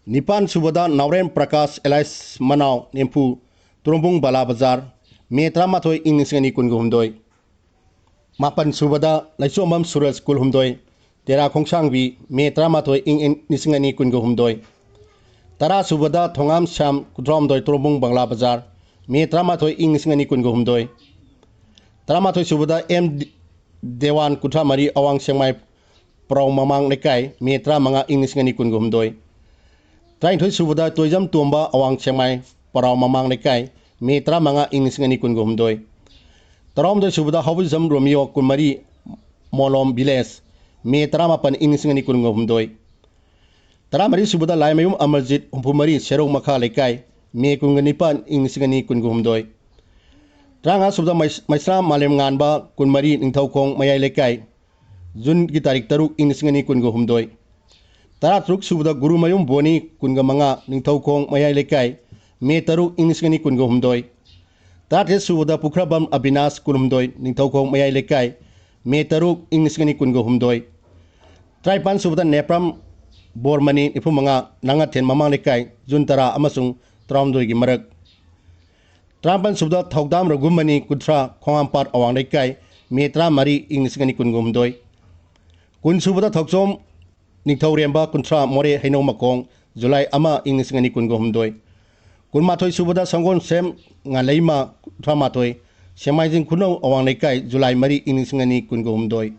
ꯅꯤꯄꯥꯟ ꯁꯨꯕꯗ ꯅꯥꯎꯔꯦꯝ ꯄ꯭ꯔꯀꯥꯁ ꯑꯦꯂꯥꯏꯁ ꯃꯅꯥꯎ ꯅꯦꯝꯐꯨ, ꯇꯣꯔꯣꯝꯕꯨꯡ ꯕꯂꯥ ꯕꯖꯥꯔ, ꯃꯦ ꯇꯔꯥꯃꯥꯊꯣꯏ, ꯏꯪ ꯂꯤꯁꯤꯡ ꯑꯅꯤ ꯀꯨꯟꯒ ꯍꯨꯝꯗꯣꯏ꯫ ꯃꯥꯄꯟ ꯁꯨꯕꯗ ꯂꯩꯆꯣꯝꯕꯝ ꯁꯨꯔꯖ, ꯀꯨꯜꯍꯨꯝꯗꯣꯏ, ꯇꯦꯔꯥ ꯈꯣꯡꯁꯥꯡꯕꯤ, ꯃꯦ ꯇꯔꯥꯃꯥꯊꯣꯏ, ꯏꯪ ꯂꯤꯁꯤꯡ ꯑꯅꯤ ꯀꯨꯟꯒ ꯍꯨꯝꯗꯣꯏ꯫ ꯇꯔꯥ ꯁꯨꯕꯗ ꯊꯣꯉꯥꯝ ꯁ꯭ꯌꯥꯝ, ꯀꯨꯟꯊ꯭ꯔꯥꯍꯨꯝꯗꯣꯏ, ꯇꯣꯔꯣꯝꯕꯨꯡ ꯕꯪꯒ꯭ꯂꯥ ꯕꯖꯥꯔ, ꯃꯦ ꯇꯔꯥꯃꯥꯊꯣꯏ, ꯏꯪ ꯂꯤꯁꯤꯡ ꯑꯅꯤ ꯀꯨꯟꯒ ꯍꯨꯝꯗꯣꯏ꯫ ꯇꯔꯥꯃꯥꯊꯣꯏ ꯁꯨꯕꯗ ꯑꯦꯝ ꯗꯦꯋꯥꯟ, ꯀꯨꯟꯊ꯭ꯔꯥ ꯃꯔꯤ, ꯑꯋꯥꯡ ꯁꯦꯛꯃꯥꯏ ꯄꯔꯥꯎ ꯃꯃꯥꯡ ꯂꯩꯀꯥꯏ, ꯃꯦ ꯇꯔꯥꯃꯉꯥ, ꯏꯪ ꯂꯤꯁꯤꯡ ꯑꯅꯤ ꯀꯨꯟꯒ ꯍꯨꯝꯗꯣꯏ꯫ ꯇꯔꯥꯅꯤꯊꯣꯏ ꯁꯨꯕꯗ ꯇꯣꯏꯖꯝ ꯇꯣꯝꯕ, ꯑꯋꯥꯡ ꯁꯦꯛꯃꯥꯏ ꯄꯔꯥꯎ ꯃꯃꯥꯡ ꯂꯩꯀꯥꯏ, ꯃꯦ ꯇꯔꯥꯃꯉꯥ, ꯏꯪ ꯂꯤꯁꯤꯡ ꯑꯅꯤ ꯀꯨꯟꯒ ꯍꯨꯝꯗꯣꯏ꯫ ꯇꯔꯥꯍꯨꯝꯗꯣꯏ ꯁꯨꯕꯗ ꯍꯥꯎꯕꯤꯖꯝ ꯔꯣꯃꯤꯌꯣ, ꯀꯨꯟꯃꯔꯤ, ꯃꯣꯂꯣꯝ ꯚꯤꯂꯦꯖ, ꯃꯦ ꯇꯔꯥꯃꯥꯄꯟ, ꯏꯪ ꯂꯤꯁꯤꯡ ꯑꯅꯤ ꯀꯨꯟꯒ ꯍꯨꯝꯗꯣꯏ꯫ ꯇꯔꯥꯃꯔꯤ ꯁꯨꯕꯗ ꯂꯥꯏꯃꯌꯨꯝ ꯑꯃꯔꯖꯤꯠ, ꯍꯨꯝꯐꯨꯃꯔꯤ, ꯁꯦꯔꯧ ꯃꯈꯥ ꯂꯩꯀꯥꯏ, ꯃꯦ ꯀꯨꯟꯒ ꯅꯤꯄꯥꯟ, ꯏꯪ ꯂꯤꯁꯤꯡ ꯑꯅꯤ ꯀꯨꯟꯒ ꯍꯨꯝꯗꯣꯏ꯫ ꯇꯔꯥꯃꯉꯥ ꯁꯨꯕꯗ ꯃꯩꯁ-, ꯃꯩꯁ꯭ꯔꯥ ꯃꯥꯂꯦꯝ ꯉꯥꯟꯕ, ꯀꯨꯟꯃꯔꯤ, ꯅꯤꯡꯊꯧꯈꯣꯡ ꯃꯌꯥꯏ ꯂꯩꯀꯥꯏ, ꯖꯨꯟꯒꯤ ꯇꯥꯔꯤꯛ ꯇꯔꯨꯛ, ꯏꯪ ꯂꯤꯁꯤꯡ ꯑꯅꯤ ꯀꯨꯟꯒ ꯍꯨꯝꯗꯣꯏ꯫ ꯇꯔꯥꯇꯔꯨꯛ ꯁꯨꯕꯗ ꯒꯨꯔꯨꯃꯌꯨꯝ ꯕꯣꯅꯤ, ꯀꯨꯟꯒ ꯃꯉꯥ, ꯅꯤꯡꯊꯧꯈꯣꯡ ꯃꯌꯥꯏ ꯂꯩꯀꯥꯏ, ꯃꯦ ꯇꯔꯨꯛ, ꯏꯪ ꯂꯤꯁꯤꯡ ꯑꯅꯤ ꯀꯨꯟꯒ ꯍꯨꯝꯗꯣꯏ꯫ ꯇꯔꯥꯇꯔꯦꯠ ꯁꯨꯕꯗ ꯄꯨꯈ꯭ꯔꯕꯝ ꯑꯕꯤꯅꯥꯁ, ꯀꯨꯟꯍꯨꯝꯗꯣꯏ, ꯅꯤꯡꯊꯧꯈꯣꯡ ꯃꯌꯥꯏ ꯂꯩꯀꯥꯏ, ꯃꯦ ꯇꯔꯨꯛ, ꯏꯪ ꯂꯤꯁꯤꯡ ꯑꯅꯤ ꯀꯨꯟꯒ ꯍꯨꯝꯗꯣꯏ꯫ ꯇꯔꯥꯅꯤꯄꯥꯟ ꯁꯨꯕꯗ ꯅꯦꯄ꯭ꯔꯥꯝ ꯕꯣꯔꯃꯅꯤ, ꯅꯤꯐꯨꯃꯉꯥ, ꯅꯥꯉꯥꯊꯦꯟ ꯃꯃꯥꯡ ꯂꯩꯀꯥꯏ, ꯖꯨꯟ ꯇꯔꯥ ꯑꯃꯁꯨꯡ ꯇꯔꯥꯍꯨꯝꯗꯣꯏꯒꯤ ꯃꯔꯛ꯫ ꯇꯔꯥꯃꯥꯄꯟ ꯁꯨꯕꯗ ꯊꯧꯗꯥꯝ ꯔꯘꯨꯃꯅꯤ, ꯀꯨꯟꯊ꯭ꯔꯥ, ꯈꯣꯡꯍꯥꯝꯄꯥꯠ ꯑꯋꯥꯡ ꯂꯩꯀꯥꯏ, ꯃꯦ ꯇꯔꯥꯃꯔꯤ, ꯏꯪ ꯂꯤꯁꯤꯡ ꯑꯅꯤ ꯀꯨꯟꯒ ꯍꯨꯝꯗꯣꯏ꯫ ꯀꯨꯟ ꯁꯨꯕꯗ ꯊꯧꯆꯣꯝ ꯅꯤꯡꯊꯧꯔꯦꯝꯕ, ꯀꯨꯟꯊ꯭ꯔꯥ, ꯃꯣꯔꯦ ꯍꯩꯅꯧ ꯃꯈꯣꯡ, ꯖꯨꯂꯥꯏ ꯑꯃ, ꯏꯪ ꯂꯤꯁꯤꯡ ꯑꯅꯤ ꯀꯨꯟꯒ ꯍꯨꯝꯗꯣꯏ꯫ ꯀꯨꯟꯃꯥꯊꯣꯏ ꯁꯨꯕꯗ ꯁꯪꯒꯣꯜꯁꯦꯝ ꯉꯥꯂꯩꯃ, ꯀꯨꯟꯊ꯭ꯔꯥꯃꯥꯊꯣꯏ, ꯁꯦꯡꯃꯥꯏꯖꯤꯡ ꯈꯨꯅꯧ ꯑꯋꯥꯡ ꯂꯩꯀꯥꯏ, ꯖꯨꯂꯥꯏ ꯃꯔꯤ, ꯏꯪ ꯂꯤꯁꯤꯡ ꯑꯅꯤ ꯀꯨꯟꯒ ꯍꯨꯝꯗꯣꯏ꯫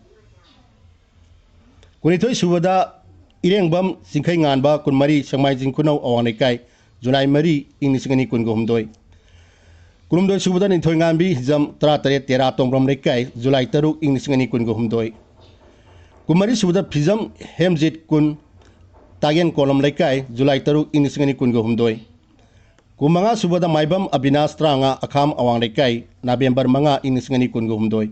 ꯀꯨꯟꯅꯤꯊꯣꯏ ꯁꯨꯕꯗ ꯏꯔꯦꯡꯕꯝ ꯆꯤꯡꯈꯩ ꯉꯥꯟꯕ, ꯀꯨꯟꯃꯔꯤ, ꯁꯦꯡꯃꯥꯏꯖꯤꯡ ꯈꯨꯅꯧ ꯑꯋꯥꯡ ꯂꯩꯀꯥꯏ, ꯖꯨꯂꯥꯏ ꯃꯔꯤ, ꯏꯪ ꯂꯤꯁꯤꯡ ꯑꯅꯤ ꯀꯨꯟꯒ ꯍꯨꯝꯗꯣꯏ꯫ ꯀꯨꯟꯍꯨꯝꯗꯣꯏ ꯁꯨꯕꯗ ꯅꯤꯡꯊꯣꯏꯉꯥꯝꯕꯤ ꯍꯤꯖꯝ, ꯇꯔꯥꯇꯔꯦꯠ, ꯇꯦꯔꯥ ꯇꯣꯡꯕ꯭ꯔꯝ ꯂꯩꯀꯥꯏ, ꯖꯨꯂꯥꯏ ꯇꯔꯨꯛ, ꯏꯪ ꯂꯤꯁꯤꯡ ꯑꯅꯤ ꯀꯨꯟꯒ ꯍꯨꯝꯗꯣꯏ꯫ ꯀꯨꯟꯃꯔꯤ ꯁꯨꯕꯗ ꯐꯤꯖꯝ ꯍꯦꯝꯖꯤꯠ, ꯀꯨꯟ, ꯇꯥꯒꯦꯟ ꯀꯣꯂꯝ ꯂꯩꯀꯥꯏ, ꯖꯨꯂꯥꯏ ꯇꯔꯨꯛ, ꯏꯪ ꯂꯤꯁꯤꯡ ꯑꯅꯤ ꯀꯨꯟꯒ ꯍꯨꯝꯗꯣꯏ꯫ ꯀꯨꯟꯃꯉꯥ ꯁꯨꯕꯗ ꯃꯥꯏꯕꯝ ꯑꯕꯤꯅꯥꯁ, ꯇꯔꯥꯃꯉꯥ, ꯑꯈꯥꯝ ꯑꯋꯥꯡ ꯂꯩꯀꯥꯏ, ꯅꯕꯦꯝꯕꯔ ꯃꯉꯥ, ꯏꯪ ꯂꯤꯁꯤꯡ ꯑꯅꯤ ꯀꯨꯟꯒ ꯍꯨꯝꯗꯣꯏ꯫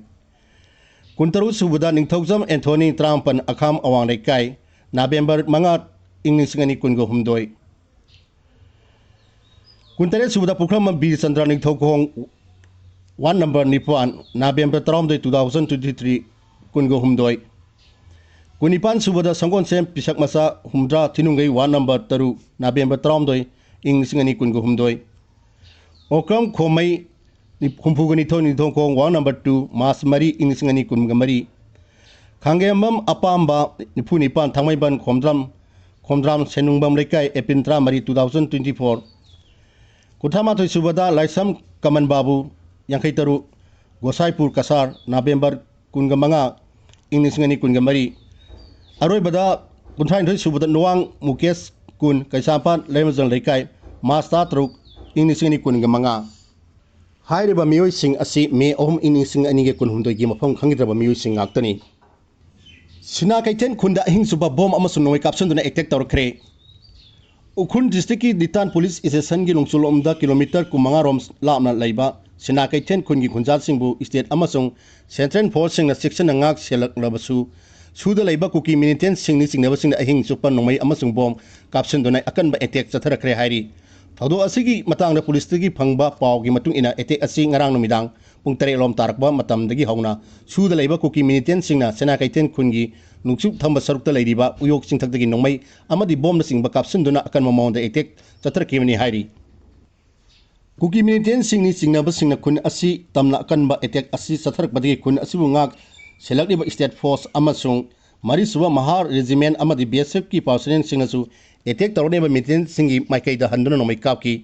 ꯀꯨꯟꯇꯔꯨꯛ ꯁꯨꯕꯗ ꯅꯤꯡꯊꯧꯖꯝ ꯑꯦꯟꯊꯣꯅꯤ, ꯇꯔꯥꯃꯥꯄꯟ, ꯑꯈꯥꯝ ꯑꯋꯥꯡ ꯂꯩꯀꯥꯏ, ꯅꯕꯦꯝꯕꯔ ꯃꯉꯥ, ꯏꯪ ꯂꯤꯁꯤꯡ ꯑꯅꯤ ꯀꯨꯟꯒ ꯍꯨꯝꯗꯣꯏ꯫ ꯀꯨꯟꯇꯔꯦꯠ ꯁꯨꯕꯗ ꯄꯨꯈ꯭ꯔꯝꯕꯝ ꯕꯤꯔꯆꯟꯗ꯭ꯔ, ꯅꯤꯡꯊꯧꯈꯣꯡ ꯋꯥꯔꯗ ꯅꯝꯕꯔ ꯅꯤꯄꯥꯟ, ꯅꯕꯦꯝꯕꯔ ꯇꯔꯥꯍꯨꯝꯗꯣꯏ, two thousand twenty three, ꯀꯨꯟꯒ ꯍꯨꯝꯗꯣꯏ꯫ ꯀꯨꯟꯅꯤꯄꯥꯟ ꯁꯨꯕꯗ ꯁꯪꯒꯣꯟꯁꯦꯝ ꯄꯤꯁꯛ ꯃꯆꯥ ꯍꯨꯝꯗ꯭ꯔꯥ ꯊꯤꯅꯨꯡꯒꯩ, ꯋꯥꯔꯗ ꯅꯝꯕꯔ ꯇꯔꯨꯛ, ꯅꯕꯦꯝꯕꯔ ꯇꯔꯥꯍꯨꯝꯗꯣꯏ, ꯏꯪ ꯂꯤꯁꯤꯡ ꯑꯅꯤ ꯀꯨꯟꯒ ꯍꯨꯝꯗꯣꯏ꯫ ꯑꯣꯀ꯭ꯔꯝ ꯈꯣꯝꯃꯩ, ꯍꯨꯝꯐꯨꯒ ꯅꯤꯊꯣꯏ Ningthoukhong, ward number two, March ꯃꯔꯤ, ꯏꯪ ꯂꯤꯁꯤꯡ ꯑꯅꯤ ꯀꯨꯟꯒ ꯃꯔꯤ꯫ ꯈꯥꯡꯒꯦꯝꯕꯝ ꯑꯄꯥꯝꯕ, ꯅꯤꯐꯨ ꯅꯤꯄꯥꯟ, ꯊꯥꯡꯃꯩꯕꯟ ꯈꯣꯝꯗ꯭ꯔꯝ, ꯈꯣꯝꯗ꯭ꯔꯥꯝ ꯁꯦꯟꯅꯨꯡꯕꯝ ꯂꯩꯀꯥꯏ, ꯑꯦꯄ꯭ꯔꯤꯜ ꯇꯔꯥꯃꯔꯤ, two thousand twenty four꯫ ꯀꯨꯟꯊ꯭ꯔꯥ ꯃꯥꯊꯣꯏ ꯁꯨꯕꯗ ꯂꯥꯏꯁ꯭ꯔꯝ ꯀꯃꯟ ꯕꯥꯕꯨ, ꯌꯥꯡꯈꯩ ꯇꯔꯨꯛ, ꯒꯣꯁꯥꯏꯄꯨꯔ ꯀꯁꯥꯔ, ꯅꯕꯦꯝꯕꯔ ꯀꯨꯟꯒ ꯃꯉꯥ, ꯏꯪ ꯂꯤꯁꯤꯡ ꯑꯅꯤ ꯀꯨꯟꯒ ꯃꯔꯤ꯫ ꯑꯔꯣꯏꯕꯗ ꯀꯨꯟꯊ꯭ꯔꯥꯅꯤꯊꯣꯏ ꯁꯨꯕꯗ ꯅꯨꯋꯥꯡ ꯃꯨꯀꯦꯁ, ꯀꯨꯟ, ꯀꯩꯁꯥꯝꯄꯥꯠ ꯂꯩꯃꯖꯪ ꯂꯩꯀꯥꯏ, ꯃꯥꯔꯆ ꯇꯔꯥꯇꯔꯨꯛ, ꯏꯪ ꯂꯤꯁꯤꯡ ꯑꯅꯤ ꯀꯨꯟꯒ ꯃꯉꯥ꯫ ꯍꯥꯏꯔꯤꯕ ꯃꯤꯑꯣꯏꯁꯤꯡ ꯑꯁꯤ ꯃꯦ ꯑꯍꯨꯝ, ꯏꯪ ꯂꯤꯁꯤꯡ ꯑꯅꯤꯒ ꯀꯨꯟꯍꯨꯝꯗꯣꯏꯒꯤ ꯃꯐꯝ ꯈꯪꯈꯤꯗ꯭ꯔꯕ ꯃꯤꯑꯣꯏꯁꯤꯡ ꯉꯥꯛꯇꯅꯤ꯫ ꯁꯤꯅꯥ ꯀꯩꯊꯦꯜ ꯈꯨꯟꯗ ꯑꯍꯤꯡ ꯆꯨꯞꯄ ꯕꯣꯝ ꯑꯃꯁꯨꯡ ꯅꯣꯡꯃꯩ ꯀꯥꯞꯁꯤꯟꯗꯨꯅ ꯑꯦꯇꯦꯛ ꯇꯧꯔꯛꯈ꯭ꯔꯦ꯫ ꯎꯈ꯭ꯔꯨꯜ ꯗꯤꯁꯇ꯭ꯔꯤꯛꯀꯤ ꯗꯤꯇꯥꯟ ꯄꯨꯂꯤꯁ ꯁ꯭ꯇꯦꯁꯟꯒꯤ ꯅꯣꯡꯆꯨꯞꯂꯣꯝꯗ ꯀꯤꯂꯣꯃꯤꯇꯔ ꯀꯨꯟꯃꯉꯥ ꯔꯣꯝ ꯂꯥꯞꯅ ꯂꯩꯕ ꯁꯤꯅꯥ ꯀꯩꯊꯦꯜ ꯈꯨꯟꯒꯤ ꯈꯨꯟꯖꯥꯁꯤꯡꯕꯨ ꯁ꯭ꯇꯦꯠ ꯑꯃꯁꯨꯡ ꯁꯦꯟꯇ꯭ꯔꯦꯜ ꯐꯣꯔꯁꯁꯤꯡꯅ ꯆꯦꯛꯁꯤꯟꯅ ꯉꯥꯛ ꯁꯦꯜꯂꯛꯂꯕꯁꯨ, ꯁꯨꯗ ꯂꯩꯕ ꯀꯨꯀꯤ ꯃꯤꯂꯤꯇꯦꯟꯁꯤꯡꯅꯤ ꯆꯤꯡꯅꯕꯁꯤꯡꯅ ꯑꯍꯤꯡ ꯆꯨꯞꯄ ꯅꯣꯡꯃꯩ ꯑꯃꯁꯨꯡ ꯕꯣꯝ ꯀꯥꯞꯁꯤꯟꯗꯨꯅ ꯑꯀꯟꯕ ꯑꯦꯇꯦꯛ ꯆꯠꯊꯔꯛꯈ꯭ꯔꯦ ꯍꯥꯏꯔꯤ꯫ ꯊꯧꯗꯣꯛ ꯑꯁꯤꯒꯤ ꯃꯇꯥꯡꯗ ꯄꯨꯂꯤꯁꯇꯒꯤ ꯐꯪꯕ ꯄꯥꯎꯒꯤ ꯃꯇꯨꯡ ꯏꯟꯅ, ꯑꯦꯇꯦꯛ ꯑꯁꯤ ꯉꯔꯥꯡ ꯅꯨꯃꯤꯗꯥꯡ ꯄꯨꯡ ꯇꯔꯦꯠ ꯂꯣꯝ ꯇꯥꯔꯛꯄ ꯃꯇꯝꯗꯒꯤ ꯍꯧꯅ ꯁꯨꯗ ꯂꯩꯕ ꯀꯨꯀꯤ ꯃꯤꯂꯤꯇꯦꯟꯁꯤꯡꯅ ꯁꯤꯅꯥ ꯀꯩꯊꯦꯜ ꯈꯨꯟꯒꯤ ꯅꯣꯡꯆꯨꯞ ꯊꯪꯕ ꯁꯔꯨꯛꯇ ꯂꯩꯔꯤꯕ ꯎꯌꯣꯛ ꯆꯤꯡꯊꯛꯇꯒꯤ ꯅꯣꯡꯃꯩ ꯑꯃꯗꯤ ꯕꯣꯝꯅꯆꯤꯡꯕ ꯀꯥꯞꯁꯤꯟꯗꯨꯅ ꯑꯀꯟꯕ ꯃꯑꯣꯡꯗ ꯑꯦꯇꯦꯛ ꯆꯠꯊꯔꯛꯈꯤꯕꯅꯤ ꯍꯥꯏꯔꯤ꯫ ꯀꯨꯀꯤ ꯃꯤꯂꯤꯇꯦꯟꯁꯤꯡꯅꯤ ꯆꯤꯡꯅꯕꯁꯤꯡꯅ ꯈꯨꯟ ꯑꯁꯤ ꯇꯝꯅ ꯑꯀꯟꯕ ꯑꯦꯇꯦꯛ ꯑꯁꯤ ꯆꯠꯊꯔꯛꯄꯗꯒꯤ ꯈꯨꯟ ꯑꯁꯤꯕꯨ ꯉꯥꯛ ꯁꯦꯜꯂꯛꯂꯤꯕ ꯁ꯭ꯇꯦꯠ ꯐꯣꯔꯁ ꯑꯃꯁꯨꯡ ꯃꯔꯤꯁꯨꯕ ꯃꯍꯥꯔ ꯔꯦꯖꯤꯃꯦꯟ ꯑꯃꯗꯤ ꯕꯤ ꯑꯦꯁ ꯑꯦꯐꯀꯤ ꯄꯥꯔꯁꯅꯦꯜꯁꯤꯡꯅꯁꯨ ꯑꯦꯇꯦꯛ ꯇꯧꯔꯛꯂꯤꯕ ꯃꯤꯂꯤꯇꯦꯟꯁꯤꯡꯒꯤ ꯃꯥꯏꯀꯩꯗ ꯍꯟꯗꯨꯅ ꯅꯣꯡꯃꯩ ꯀꯥꯞꯈꯤ꯫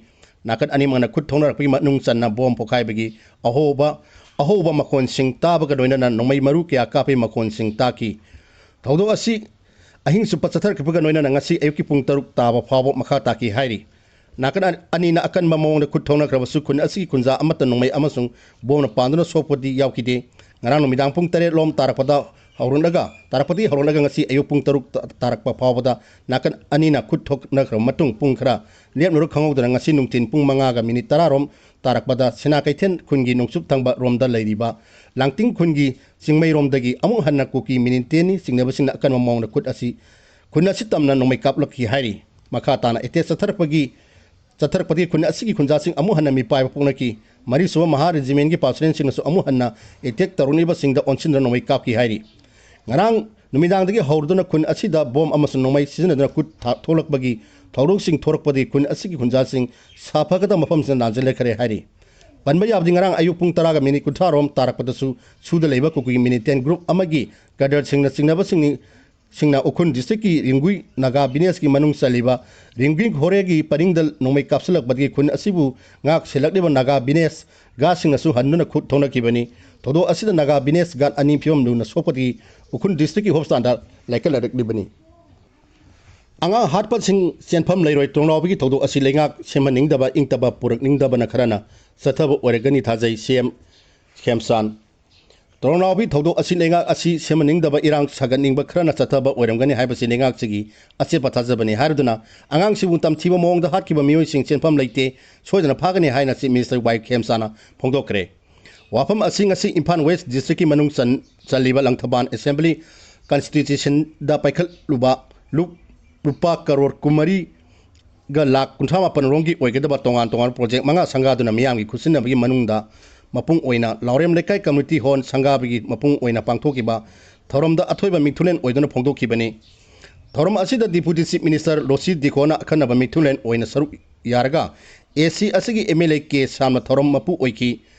ꯅꯥꯀꯟ ꯑꯅꯤꯃꯛꯅ ꯈꯨꯠ ꯊꯣꯛꯅꯔꯛꯄꯒꯤ ꯃꯅꯨꯡ ꯆꯟꯅ ꯕꯣꯝ ꯄꯣꯈꯥꯏꯕꯒꯤ ꯑꯍꯧꯕ, ꯑꯍꯧꯕ ꯃꯈꯣꯟꯁꯤꯡ ꯇꯥꯕꯒ ꯂꯣꯏꯅꯅ ꯅꯣꯡꯃꯩ ꯃꯔꯨ ꯀꯌꯥ ꯀꯥꯞꯄꯒꯤ ꯃꯈꯣꯟꯁꯤꯡ ꯇꯥꯈꯤ꯫ ꯊꯧꯗꯣꯛ ꯑꯁꯤ ꯑꯍꯤꯡ ꯆꯨꯞꯄ ꯆꯠꯊꯔꯛꯈꯤꯕꯒ ꯂꯣꯏꯅꯅ ꯉꯁꯤ ꯑꯌꯨꯛꯀꯤ ꯄꯨꯡ ꯇꯔꯨꯛ ꯇꯥꯕ ꯐꯥꯎꯕ ꯃꯈꯥ ꯇꯥꯈꯤ ꯍꯥꯏꯔꯤ꯫ ꯅꯥꯀꯟ ꯑ-, ꯑꯅꯤꯅ ꯑꯀꯟꯕ ꯃꯑꯣꯡꯗ ꯈꯨꯠ ꯊꯣꯛꯅꯈ꯭ꯔꯕꯁꯨ, ꯈꯨꯟ ꯑꯁꯤꯒꯤ ꯈꯨꯟꯖꯥ ꯑꯃꯠꯇ ꯅꯣꯡꯃꯩ ꯑꯃꯁꯨꯡ ꯕꯣꯝꯅ ꯄꯥꯟꯗꯨꯅ ꯁꯣꯛꯄꯗꯤ ꯌꯥꯎꯈꯤꯗꯦ꯫ ꯉꯔꯥꯡ ꯅꯨꯃꯤꯗꯥꯡ ꯄꯨꯡ ꯇꯔꯦꯠ ꯂꯣꯝ ꯇꯥꯔꯛꯄꯗ ꯍꯧꯔꯛꯂꯒ, ꯇꯥꯔꯛꯄꯗꯒꯤ ꯍꯧꯔꯛꯂꯒ ꯉꯁꯤ ꯑꯌꯨꯛ ꯄꯨꯡ ꯇꯔꯨꯛ ꯇ-, ꯇꯥꯔꯛꯄ ꯐꯥꯎꯕꯗ ꯅꯥꯀꯟ ꯑꯅꯤꯅ ꯈꯨꯠ ꯊꯣꯛꯅꯈ꯭ꯔꯕ ꯃꯇꯨꯡ, ꯄꯨꯡ ꯈꯔ ꯂꯦꯞꯅꯔꯨ ꯈꯪꯍꯧꯗꯅ ꯉꯁꯤ ꯅꯨꯡꯊꯤꯟ ꯄꯨꯡ ꯃꯉꯥꯒ ꯃꯤꯅꯤꯠ ꯇꯔꯥ ꯔꯣꯝ ꯇꯥꯔꯛꯄꯗ ꯁꯤꯅꯥ ꯀꯩꯊꯦꯜ ꯈꯨꯟꯒꯤ ꯅꯣꯡꯆꯨꯞ ꯊꯪꯕ ꯔꯣꯝꯗ ꯂꯩꯔꯤꯕ ꯂꯥꯡꯇꯤꯡ ꯈꯨꯟꯒꯤ ꯆꯤꯡꯃꯩꯔꯣꯝꯗꯒꯤ ꯑꯃꯨꯛ ꯍꯟꯅ ꯀꯨꯀꯤ ꯃꯤꯂꯤꯇꯦꯟꯅꯤ ꯆꯤꯡꯅꯕꯁꯤꯡꯅ ꯑꯀꯟꯕ ꯃꯑꯣꯡꯗ ꯈꯨꯠ ꯑꯁꯤ, ꯈꯨꯟ ꯑꯁꯤ ꯇꯝꯅ ꯅꯣꯡꯃꯩ ꯀꯥꯞꯂꯛꯈꯤ ꯍꯥꯏꯔꯤ꯫ ꯃꯈꯥ ꯇꯥꯅ ꯑꯦꯇꯦꯛ ꯆꯠꯊꯔꯛꯄꯒꯤ ꯆꯠꯊꯔꯛꯄꯗꯒꯤ ꯈꯨꯟ ꯑꯁꯤꯒꯤ ꯈꯨꯟꯖꯥꯁꯤꯡ ꯑꯃꯨꯛ ꯍꯟꯅ ꯃꯤꯄꯥꯏꯕ ꯄꯣꯛꯅꯈꯤ꯫ ꯃꯔꯤꯁꯨꯕ ꯃꯍꯥ ꯔꯦꯖꯤꯃꯦꯟꯒꯤ ꯄꯥꯔꯁꯅꯦꯜꯁꯤꯡꯅꯁꯨ ꯑꯃꯨꯛ ꯍꯟꯅ ꯑꯦꯇꯦꯛ ꯇꯧꯔꯛꯂꯤꯕꯁꯤꯡꯗ ꯑꯣꯟꯁꯤꯟꯗꯨꯅ ꯅꯣꯡꯃꯩ ꯀꯥꯞꯈꯤ ꯍꯥꯏꯔꯤ꯫ ꯉꯔꯥꯡ ꯅꯨꯃꯤꯗꯥꯡꯗꯒꯤ ꯍꯧꯔꯗꯨꯅ ꯈꯨꯟ ꯑꯁꯤꯗ ꯕꯣꯝ ꯑꯃꯁꯨꯡ ꯅꯣꯡꯃꯩ ꯁꯤꯖꯤꯟꯅꯗꯨꯅ ꯈꯨꯠ ꯊꯥ-, ꯊꯣꯛꯂꯛꯄꯒꯤ ꯊꯧꯗꯣꯛꯁꯤꯡ ꯊꯣꯔꯛꯄꯗꯒꯤ ꯈꯨꯟ ꯑꯁꯤꯒꯤ ꯈꯨꯟꯖꯥꯁꯤꯡ ꯁꯥꯐꯒꯗꯕ ꯃꯐꯝꯁꯤꯗ ꯅꯥꯟꯁꯤꯜꯂꯛꯈ꯭ꯔꯦ ꯍꯥꯏꯔꯤ꯫ ꯄꯟꯕ ꯌꯥꯕꯗꯤ ꯉꯔꯥꯡ ꯑꯌꯨꯛ ꯄꯨꯡ ꯇꯔꯥꯒ ꯃꯤꯅꯤꯠ ꯀꯨꯟꯊ꯭ꯔꯥ ꯔꯣꯝ ꯇꯥꯔꯛꯄꯗꯁꯨ ꯁꯨꯗ ꯂꯩꯕ ꯀꯨꯀꯤꯒꯤ ꯃꯤꯂꯤꯇꯦꯟ ꯒ꯭ꯔꯨꯞ ꯑꯃꯒꯤ ꯀꯦꯗꯔꯁꯤꯡꯅ ꯆꯤꯡꯅꯕꯁꯤꯡꯅꯤ ꯁꯤꯡꯅ ꯎꯈ꯭ꯔꯨꯜ ꯗꯤꯁꯇ꯭ꯔꯤꯛꯀꯤ ꯔꯤꯡꯒꯨꯏ ꯅꯥꯒꯥ ꯚꯤꯂꯦꯖꯀꯤ ꯃꯅꯨꯡ ꯆꯜꯂꯤꯕ ꯔꯤꯡꯒꯨꯏ ꯈꯣꯔꯦꯒꯤ ꯄꯔꯤꯡꯗ ꯅꯣꯡꯃꯩ ꯀꯥꯞꯁꯤꯜꯂꯛꯄꯗꯒꯤ ꯈꯨꯟ ꯑꯁꯤꯕꯨ ꯉꯥꯛ ꯁꯦꯜꯂꯛꯂꯤꯕ ꯅꯥꯒꯥ ꯚꯤꯂꯦꯖ ꯒꯥꯔꯗꯁꯤꯡꯅꯁꯨ ꯍꯟꯗꯨꯅ ꯈꯨꯠ ꯊꯣꯛꯅꯈꯤꯕꯅꯤ꯫ ꯊꯧꯗꯣꯛ ꯑꯁꯤꯗ ꯅꯥꯒꯥ ꯚꯤꯂꯦꯖ ꯒꯥꯔꯗ ꯑꯅꯤ ꯐꯤꯕꯝ ꯂꯨꯅ ꯁꯣꯛꯄꯗꯒꯤ ꯎꯈ꯭ꯔꯨꯜ ꯗꯤꯁꯇ꯭ꯔꯤꯛꯀꯤ ꯍꯣꯁꯄꯤꯇꯥꯜꯗ ꯂꯥꯏꯀꯠꯅꯔꯛꯂꯤꯕꯅꯤ꯫ ꯑꯉꯥꯡ ꯍꯥꯠꯄꯁꯤꯡ ꯆꯦꯟꯐꯝ ꯂꯩꯔꯣꯏ꯫ ꯇꯣꯡꯅꯥꯎꯕꯤꯒꯤ ꯊꯧꯗꯣꯛ ꯑꯁꯤ ꯂꯩꯉꯥꯛ ꯁꯦꯝꯍꯟꯅꯤꯡꯗꯕ, ꯏꯪꯇꯕ ꯄꯨꯔꯛꯅꯤꯡꯗꯕꯅ ꯈꯔꯅ ꯆꯠꯊꯕ ꯑꯣꯏꯔꯒꯅꯤ ꯊꯥꯖꯩ꯫ ꯁꯤ ꯑꯦꯝ ꯈꯦꯝꯆꯥꯟ꯫ ꯇꯣꯡꯅꯥꯎꯕꯤ ꯊꯧꯗꯣꯛ ꯑꯁꯤ ꯂꯩꯉꯥꯛ ꯑꯁꯤ ꯁꯦꯝꯍꯟꯅꯤꯡꯗꯕ, ꯏꯔꯥꯡ ꯁꯥꯒꯠꯅꯤꯡꯕ ꯈꯔꯅ ꯆꯠꯊꯕ ꯑꯣꯏꯔꯝꯒꯅꯤ ꯍꯥꯏꯕꯁꯤ ꯂꯩꯉꯥꯛꯁꯤꯒꯤ ꯑꯆꯦꯠꯄ ꯊꯥꯖꯕꯅꯤ ꯍꯥꯏꯔꯗꯨꯅ ꯑꯉꯥꯡꯁꯤꯡꯕꯨ ꯇꯝꯊꯤꯕ ꯃꯑꯣꯡꯗ ꯍꯥꯠꯈꯤꯕ ꯃꯤꯑꯣꯏꯁꯤꯡ ꯆꯦꯟꯐꯝ ꯂꯩꯇꯦ, ꯁꯣꯏꯗꯅ ꯐꯥꯒꯅꯤ ꯍꯥꯏꯅ ꯆꯤꯐ ꯃꯤꯅꯤꯁꯇꯔ ꯋꯥꯏ ꯈꯦꯝꯆꯥꯅ ꯐꯣꯡꯗꯣꯛꯈ꯭ꯔꯦ꯫ ꯋꯥꯐꯝ ꯑꯁꯤ ꯉꯁꯤ ꯏꯝꯐꯥꯜ ꯋꯦꯁ ꯗꯤꯁꯇ꯭ꯔꯤꯛꯀꯤ ꯃꯅꯨꯡ ꯆꯟ-, ꯆꯜꯂꯤꯕ ꯂꯪꯊꯕꯥꯜ ꯑꯦꯁꯦꯝꯕ꯭ꯂꯤ ꯀꯟꯁꯇꯤꯇ꯭ꯌꯨꯁꯟꯗ ꯄꯥꯏꯈꯠꯂꯨꯕ ꯂꯨꯞ-, ꯂꯨꯄꯥ ꯀꯔꯣꯔ ꯀꯨꯟꯃꯔꯤꯒ ꯂꯥꯈ ꯀꯨꯟꯊ꯭ꯔꯥ ꯃꯥꯄꯟ ꯔꯣꯝꯒꯤ ꯑꯣꯏꯒꯗꯕ ꯇꯣꯉꯥꯟ ꯇꯣꯉꯥꯟꯕ ꯄ꯭ꯔꯣꯖꯦꯛ ꯃꯉꯥ ꯁꯪꯒꯥꯗꯨꯅ ꯃꯤꯌꯥꯝꯒꯤ ꯈꯨꯠꯁꯤꯟꯅꯕꯒꯤ ꯃꯅꯨꯡꯗ ꯃꯄꯨꯡ ꯑꯣꯏꯅ ꯂꯥꯎꯔꯦꯝ ꯂꯩꯀꯥꯏ ꯀꯝꯃ꯭ꯌꯨꯅꯤꯇꯤ ꯍꯣꯜ ꯁꯪꯒꯥꯕꯒꯤ ꯃꯄꯨꯡ ꯑꯣꯏꯅ ꯄꯥꯡꯊꯣꯛꯈꯤꯕ ꯊꯧꯔꯝꯗ ꯑꯊꯣꯏꯕ ꯃꯤꯊꯨꯂꯦꯟ ꯑꯣꯏꯗꯨꯅ ꯐꯣꯡꯗꯣꯛꯈꯤꯕꯅꯤ꯫ ꯊꯧꯔꯝ ꯑꯁꯤꯗ ꯗꯤꯄꯨꯇꯤ ꯆꯤꯐ ꯃꯤꯅꯤꯁꯇꯔ ꯂꯣꯁꯤ ꯗꯤꯈꯣꯅ ꯑꯈꯟꯅꯕ ꯃꯤꯊꯨꯂꯦꯟ ꯑꯣꯏꯅ ꯁꯔꯨꯛ ꯌꯥꯔꯒ ꯑꯦ ꯁꯤ ꯑꯁꯤꯒꯤ ꯑꯦꯝ ꯑꯦꯜ ꯑꯦ ꯀꯦ ꯁ꯭ꯌꯥꯝꯅ ꯊꯧꯔꯝ ꯃꯄꯨ ꯑꯣꯏꯈꯤ꯫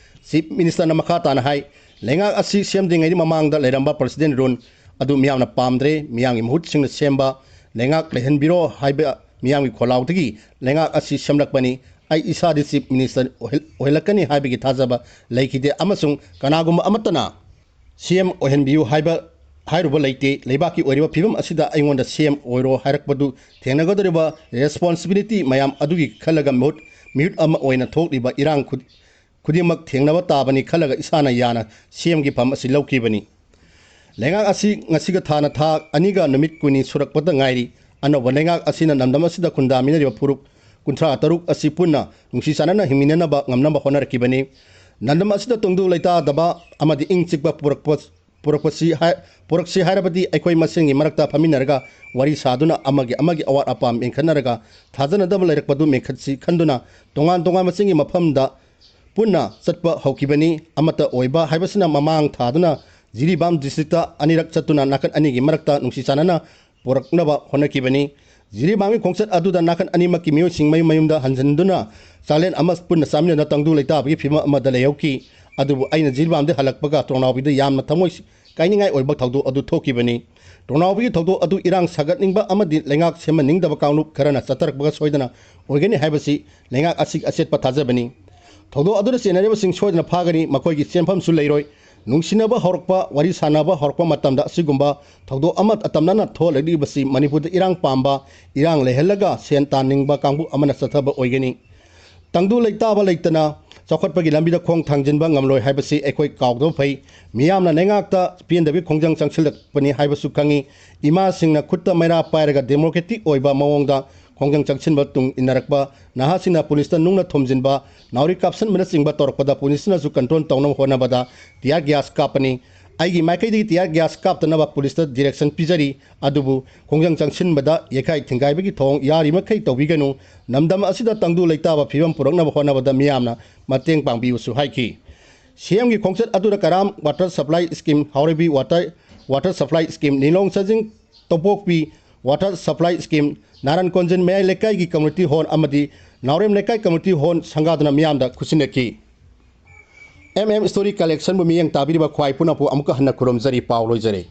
ꯆꯤꯐ ꯃꯤꯅꯤꯁꯇꯔꯅ ꯃꯈꯥ ꯇꯥꯅ ꯍꯥꯏ, ꯂꯩꯉꯥꯛ ꯑꯁꯤ ꯁꯦꯝꯗ꯭ꯔꯤꯉꯩꯒꯤ ꯃꯃꯥꯡꯗ ꯂꯩꯔꯝꯕ ꯄ꯭ꯔꯁꯤꯗꯦꯟ ꯔꯨꯜ ꯑꯗꯨ ꯃꯤꯌꯥꯝꯅ ꯄꯥꯝꯗ꯭ꯔꯦ꯫ ꯃꯤꯌꯥꯝꯒꯤ ꯃꯍꯨꯠꯁꯤꯡꯅ ꯁꯦꯝꯕ ꯂꯩꯉꯥꯛ ꯂꯩꯍꯟꯕꯤꯔꯣ ꯍꯥꯏꯕ ꯃꯤꯌꯥꯝꯒꯤ ꯈꯣꯜꯂꯥꯎꯗꯒꯤ ꯂꯩꯉꯥꯛ ꯑꯁꯤ ꯁꯦꯝꯂꯛꯄꯅꯤ꯫ ꯑꯩ ꯏꯁꯥꯗꯤ ꯆꯤꯐ ꯃꯤꯅꯤꯁꯇꯔ ꯑꯣꯏꯍꯜ-, ꯑꯣꯏꯍꯜꯂꯛꯀꯅꯤ ꯍꯥꯏꯕꯒꯤ ꯊꯥꯖꯕ ꯂꯩꯈꯤꯗꯦ ꯑꯃꯁꯨꯡ ꯀꯅꯥꯒꯨꯝꯕ ꯑꯃꯠꯇꯅ ꯁꯤ ꯑꯦꯝ ꯑꯣꯏꯍꯟꯕꯤꯌꯨ ꯍꯥꯏꯕ, ꯍꯥꯏꯔꯨꯕ ꯂꯩꯇꯦ꯫ ꯂꯩꯕꯥꯛꯀꯤ ꯑꯣꯏꯔꯤꯕ ꯐꯤꯕꯝ ꯑꯁꯤꯗ ꯑꯩꯉꯣꯟꯗ ꯁꯤ ꯑꯦꯝ ꯑꯣꯏꯔꯣ ꯍꯥꯏꯔꯛꯄꯗꯨ ꯊꯦꯡꯅꯒꯗꯧꯔꯤꯕ ꯔꯦꯁꯄꯣꯟꯁꯤꯕꯤꯂꯤꯇꯤ ꯃꯌꯥꯝ ꯑꯗꯨꯒꯤ ꯈꯜꯂꯒ ꯃꯍꯨꯠ, ꯃꯤꯍꯨꯠ ꯑꯃ ꯑꯣꯏꯅ ꯊꯣꯛꯂꯤꯕ ꯏꯔꯥꯡ ꯈꯨ-, ꯈꯨꯗꯤꯡꯃꯛ ꯊꯦꯡꯅꯕ ꯇꯥꯕꯅꯤ ꯈꯜꯂꯒ ꯏꯁꯥꯅ ꯌꯥꯅ ꯁꯤ ꯑꯦꯝꯒꯤ ꯐꯝ ꯑꯁꯤ ꯂꯧꯈꯤꯕꯅꯤ꯫ ꯂꯩꯉꯥꯛ ꯑꯁꯤ ꯉꯁꯤꯒ ꯊꯥꯅ ꯊꯥ ꯑꯅꯤꯒ ꯅꯨꯃꯤꯠ ꯀꯨꯟꯅꯤ ꯁꯨꯔꯛꯄꯗ ꯉꯥꯏꯔꯤ꯫ ꯑꯅꯧꯕ ꯂꯩꯉꯥꯛ ꯑꯁꯤꯅ ꯂꯝꯗꯝ ꯑꯁꯤꯗ ꯈꯨꯟꯗꯥꯃꯤꯟꯅꯔꯤꯕ ꯐꯨꯔꯨꯞ ꯀꯨꯟꯊ꯭ꯔꯥ ꯇꯔꯨꯛ ꯑꯁꯤ ꯄꯨꯟꯅ ꯅꯨꯡꯁꯤ ꯆꯥꯟꯅꯅ ꯍꯤꯡꯃꯤꯟꯅꯅꯕ ꯉꯝꯅꯕ ꯍꯣꯠꯅꯔꯛꯈꯤꯕꯅꯤ꯫ ꯂꯝꯗꯝ ꯑꯁꯤꯗ ꯇꯪꯗꯨ ꯂꯩꯇꯥꯗꯕ ꯑꯃꯗꯤ ꯏꯪ ꯆꯤꯛꯄ ꯄꯨꯔꯛꯄ, ꯄꯨꯔꯛꯄꯁꯤ ꯍꯥꯏ-, ꯄꯨꯔꯛꯁꯤ ꯍꯥꯏꯔꯕꯗꯤ ꯑꯩꯈꯣꯏ ꯃꯁꯦꯟꯒꯤ ꯃꯔꯛꯇ ꯐꯝꯃꯤꯟꯅꯔꯒ ꯋꯥꯔꯤ ꯁꯥꯗꯨꯅ ꯑꯃꯒꯤ ꯑꯃꯒꯤ ꯑꯋꯥꯠ ꯑꯄꯥ ꯃꯦꯟꯈꯠꯅꯔꯒ ꯊꯥꯖꯅꯗꯕ ꯂꯩꯔꯛꯄꯗꯨ ꯃꯦꯟꯈꯠꯁꯤ ꯈꯟꯗꯨꯅ ꯇꯣꯉꯥꯟ ꯇꯣꯉꯥꯟꯕ ꯆꯤꯡꯒꯤ ꯃꯐꯝꯗ ꯄꯨꯟꯅ ꯆꯠꯄ ꯍꯧꯈꯤꯕꯅꯤ꯫ ꯑꯃꯠꯇ ꯑꯣꯏꯕ ꯍꯥꯏꯕꯁꯤꯅ ꯃꯃꯥꯡ ꯊꯥꯗꯨꯅ ꯖꯤꯔꯤꯕꯥꯝ ꯗꯤꯁꯇ꯭ꯔꯤꯛꯇ ꯑꯅꯤꯔꯛ ꯆꯠꯇꯨꯅ ꯅꯥꯀꯟ ꯑꯅꯤꯒꯤ ꯃꯔꯛꯇ ꯅꯨꯡꯁꯤ ꯆꯥꯟꯅꯅ ꯄꯨꯔꯛꯅꯕ ꯍꯣꯠꯅꯈꯤꯕꯅꯤ꯫ ꯖꯤꯔꯤꯕꯥꯝꯒꯤ ꯈꯣꯡꯆꯠ ꯑꯗꯨꯗ ꯅꯥꯀꯟ ꯑꯅꯤꯃꯛꯀꯤ ꯃꯤꯑꯣꯏꯁꯤꯡ ꯃꯌꯨꯝ ꯃꯌꯨꯝꯗ ꯍꯟꯖꯤꯟꯗꯨꯅ ꯆꯥꯛꯂꯦꯟ ꯑꯃ ꯄꯨꯟꯅ ꯆꯥꯃꯤꯟꯅꯗꯨꯅ ꯇꯪꯗꯨ ꯂꯩꯇꯥꯕꯒꯤ ꯐꯤꯕꯝ ꯑꯃꯗ ꯂꯩꯍꯧꯈꯤ꯫ ꯑꯗꯨꯕꯨ ꯑꯩꯅ ꯖꯤꯔꯤꯕꯥꯝꯗꯒꯤ ꯍꯜꯂꯛꯄꯒ ꯇꯣꯡꯅꯥꯎꯕꯤꯗ ꯌꯥꯝꯅ ꯊꯃꯣꯏ ꯀꯥꯏꯅꯤꯡꯉꯥꯏ ꯑꯣꯏꯕ ꯊꯧꯗꯣꯛ ꯑꯗꯨ ꯊꯣꯛꯈꯤꯕꯅꯤ꯫ ꯇꯣꯡꯅꯥꯎꯕꯤꯒꯤ ꯊꯧꯗꯣꯛ ꯑꯗꯨ ꯏꯔꯥꯡ ꯁꯥꯒꯠꯅꯤꯡꯕ ꯑꯃꯗꯤ ꯂꯩꯉꯥꯛ ꯁꯦꯝꯍꯟꯅꯤꯡꯗꯕ ꯀꯥꯡꯂꯨꯞ ꯈꯔꯅ ꯆꯠꯊꯔꯛꯄꯒ ꯁꯣꯏꯗꯅ ꯑꯣꯏꯒꯅꯤ ꯍꯥꯏꯕꯁꯤ ꯂꯩꯉꯥꯛ ꯑꯁꯤꯒꯤ ꯑꯆꯦꯠꯄ ꯊꯥꯖꯕꯅꯤ꯫ ꯊꯧꯗꯣꯛ ꯑꯗꯨꯗ ꯆꯦꯟꯅꯔꯤꯕꯁꯤꯡ ꯁꯣꯏꯗꯅ ꯐꯥꯒꯅꯤ, ꯃꯈꯣꯏꯒꯤ ꯆꯦꯟꯐꯝꯁꯨ ꯂꯩꯔꯣꯏ꯫ ꯅꯨꯡꯁꯤꯅꯕ ꯍꯧꯔꯛꯄ, ꯋꯥꯔꯤ ꯁꯥꯟꯅꯕ ꯍꯧꯔꯛꯄ ꯃꯇꯝꯗ ꯑꯁꯤꯒꯨꯝꯕ ꯊꯧꯗꯣꯛ ꯑꯃ ꯑꯇꯝꯅꯅ ꯊꯣꯛꯍꯜꯂꯛꯂꯤꯕꯁꯤ ꯃꯅꯤꯄꯨꯔꯗ ꯏꯔꯥꯡ ꯄꯥꯝꯕ, ꯏꯔꯥꯡ ꯂꯩꯍꯜꯂꯒ ꯁꯦꯟ ꯇꯥꯟꯅꯤꯡꯕ ꯀꯥꯡꯕꯨ ꯑꯃꯅ ꯆꯠꯊꯕ ꯑꯣꯏꯒꯅꯤ꯫ ꯇꯪꯗꯨ ꯂꯩꯇꯥꯕ ꯂꯩꯇꯅ ꯆꯥꯎꯈꯠꯄꯒꯤ ꯂꯝꯕꯤꯗ ꯈꯣꯡ ꯊꯥꯡꯖꯤꯟꯕ ꯉꯝꯂꯣꯏ ꯍꯥꯏꯕꯁꯤ ꯑꯩꯈꯣꯏ ꯀꯥꯎꯗꯕ ꯐꯩ꯫ ꯃꯤꯌꯥꯝꯅ ꯂꯩꯉꯥꯛꯇ ꯄꯦꯟꯗꯕꯒꯤ ꯈꯣꯡꯖꯪ ꯆꯪꯁꯤꯜꯂꯛꯄꯅꯤ ꯍꯥꯏꯕꯁꯨ ꯈꯪꯉꯤ꯫ ꯏꯃꯥꯁꯤꯡꯅ ꯈꯨꯠꯇ ꯃꯩꯔꯥ ꯄꯥꯏꯔꯒ ꯗꯦꯃꯣꯀ꯭ꯔꯦꯇꯤꯛ ꯑꯣꯏꯕ ꯃꯑꯣꯡꯗ ꯈꯣꯡꯖꯪ ꯆꯪꯁꯤꯟꯕ ꯇꯨꯡ ꯏꯟꯅꯔꯛꯄ, ꯅꯍꯥꯁꯤꯡꯅ ꯄꯨꯂꯤꯁꯇ ꯅꯨꯡꯅ ꯊꯣꯝꯖꯤꯟꯕ, ꯅꯥꯎꯔꯤ ꯀꯥꯞꯁꯤꯟꯕꯅꯆꯤꯡꯕ ꯇꯧꯔꯛꯄꯗ ꯄꯨꯂꯤꯁꯅꯁꯨ ꯀꯟꯇ꯭ꯔꯣꯜ ꯇꯧꯅꯕ ꯍꯣꯠꯅꯕꯗ ꯇꯤꯌꯥꯔ ꯒ꯭ꯌꯥꯁ ꯀꯥꯞꯄꯅꯤ꯫ ꯑꯩꯒꯤ ꯃꯥꯏꯀꯩꯗꯒꯤ ꯇꯤꯌꯥꯔ ꯒ꯭ꯌꯥꯁ ꯀꯥꯞꯇꯅꯕ ꯄꯨꯂꯤꯁꯇ ꯗꯤꯔꯦꯛꯁꯟ ꯄꯤꯖꯔꯤ꯫ ꯑꯗꯨꯕꯨ ꯈꯣꯡꯖꯪ ꯆꯪꯁꯤꯟꯕꯗ ꯌꯩꯈꯥꯏ ꯊꯤꯡꯒꯥꯏꯕꯒꯤ ꯊꯧꯑꯣꯡ ꯌꯥꯔꯤꯃꯈꯩ ꯇꯧꯕꯤꯒꯅꯨ꯫ ꯂꯝꯗꯝ ꯑꯁꯤꯗ ꯇꯪꯗꯨ ꯂꯩꯇꯥꯕ ꯐꯤꯕꯝ ꯄꯨꯔꯛꯅꯕ ꯍꯣꯠꯅꯕꯗ ꯃꯤꯌꯥꯝꯅ ꯃꯇꯦꯡ ꯄꯥꯡꯕꯤꯌꯨꯁꯨ ꯍꯥꯏꯈꯤ꯫ ꯁꯤ ꯑꯦꯝꯒꯤ ꯈꯣꯡꯆꯠ ꯑꯗꯨꯗ ꯀꯔꯥꯝ ꯋꯥꯇꯔ ꯁꯄ꯭ꯂꯥꯏ ꯁ꯭ꯀꯤꯝ, ꯍꯥꯎꯔꯩꯕꯤ water, water supply scheme, Lilong Chajing Topokpi water supply scheme, Naran Konjin ꯃꯌꯥꯏ ꯂꯩꯀꯥꯏꯒꯤ ꯀꯝꯃ꯭ꯌꯨꯅꯤꯇꯤ ꯍꯣꯜ ꯑꯃꯗꯤ ꯅꯥꯎꯔꯦꯝ ꯂꯩꯀꯥꯏ ꯀꯝꯃ꯭ꯌꯨꯅꯤꯇꯤ ꯍꯣꯜ ꯁꯪꯒꯥꯗꯨꯅ ꯃꯤꯌꯥꯝꯗ ꯈꯨꯠꯁꯤꯟꯅꯈꯤ꯫ ꯑꯦꯝ ꯑꯦꯝ ꯁ꯭ꯇꯣꯔꯤ ꯀꯂꯦꯛꯁꯟꯕꯨ ꯃꯤꯠꯌꯦꯡ ꯇꯥꯕꯤꯔꯤꯕ ꯈ꯭ꯋꯥꯏ ꯄꯨꯝꯅꯃꯛꯄꯨ ꯑꯃꯨꯛꯀ ꯍꯟꯅ ꯈꯨꯔꯨꯝꯖꯔꯤ, ꯄꯥꯎ ꯂꯣꯏꯖꯔꯦ꯫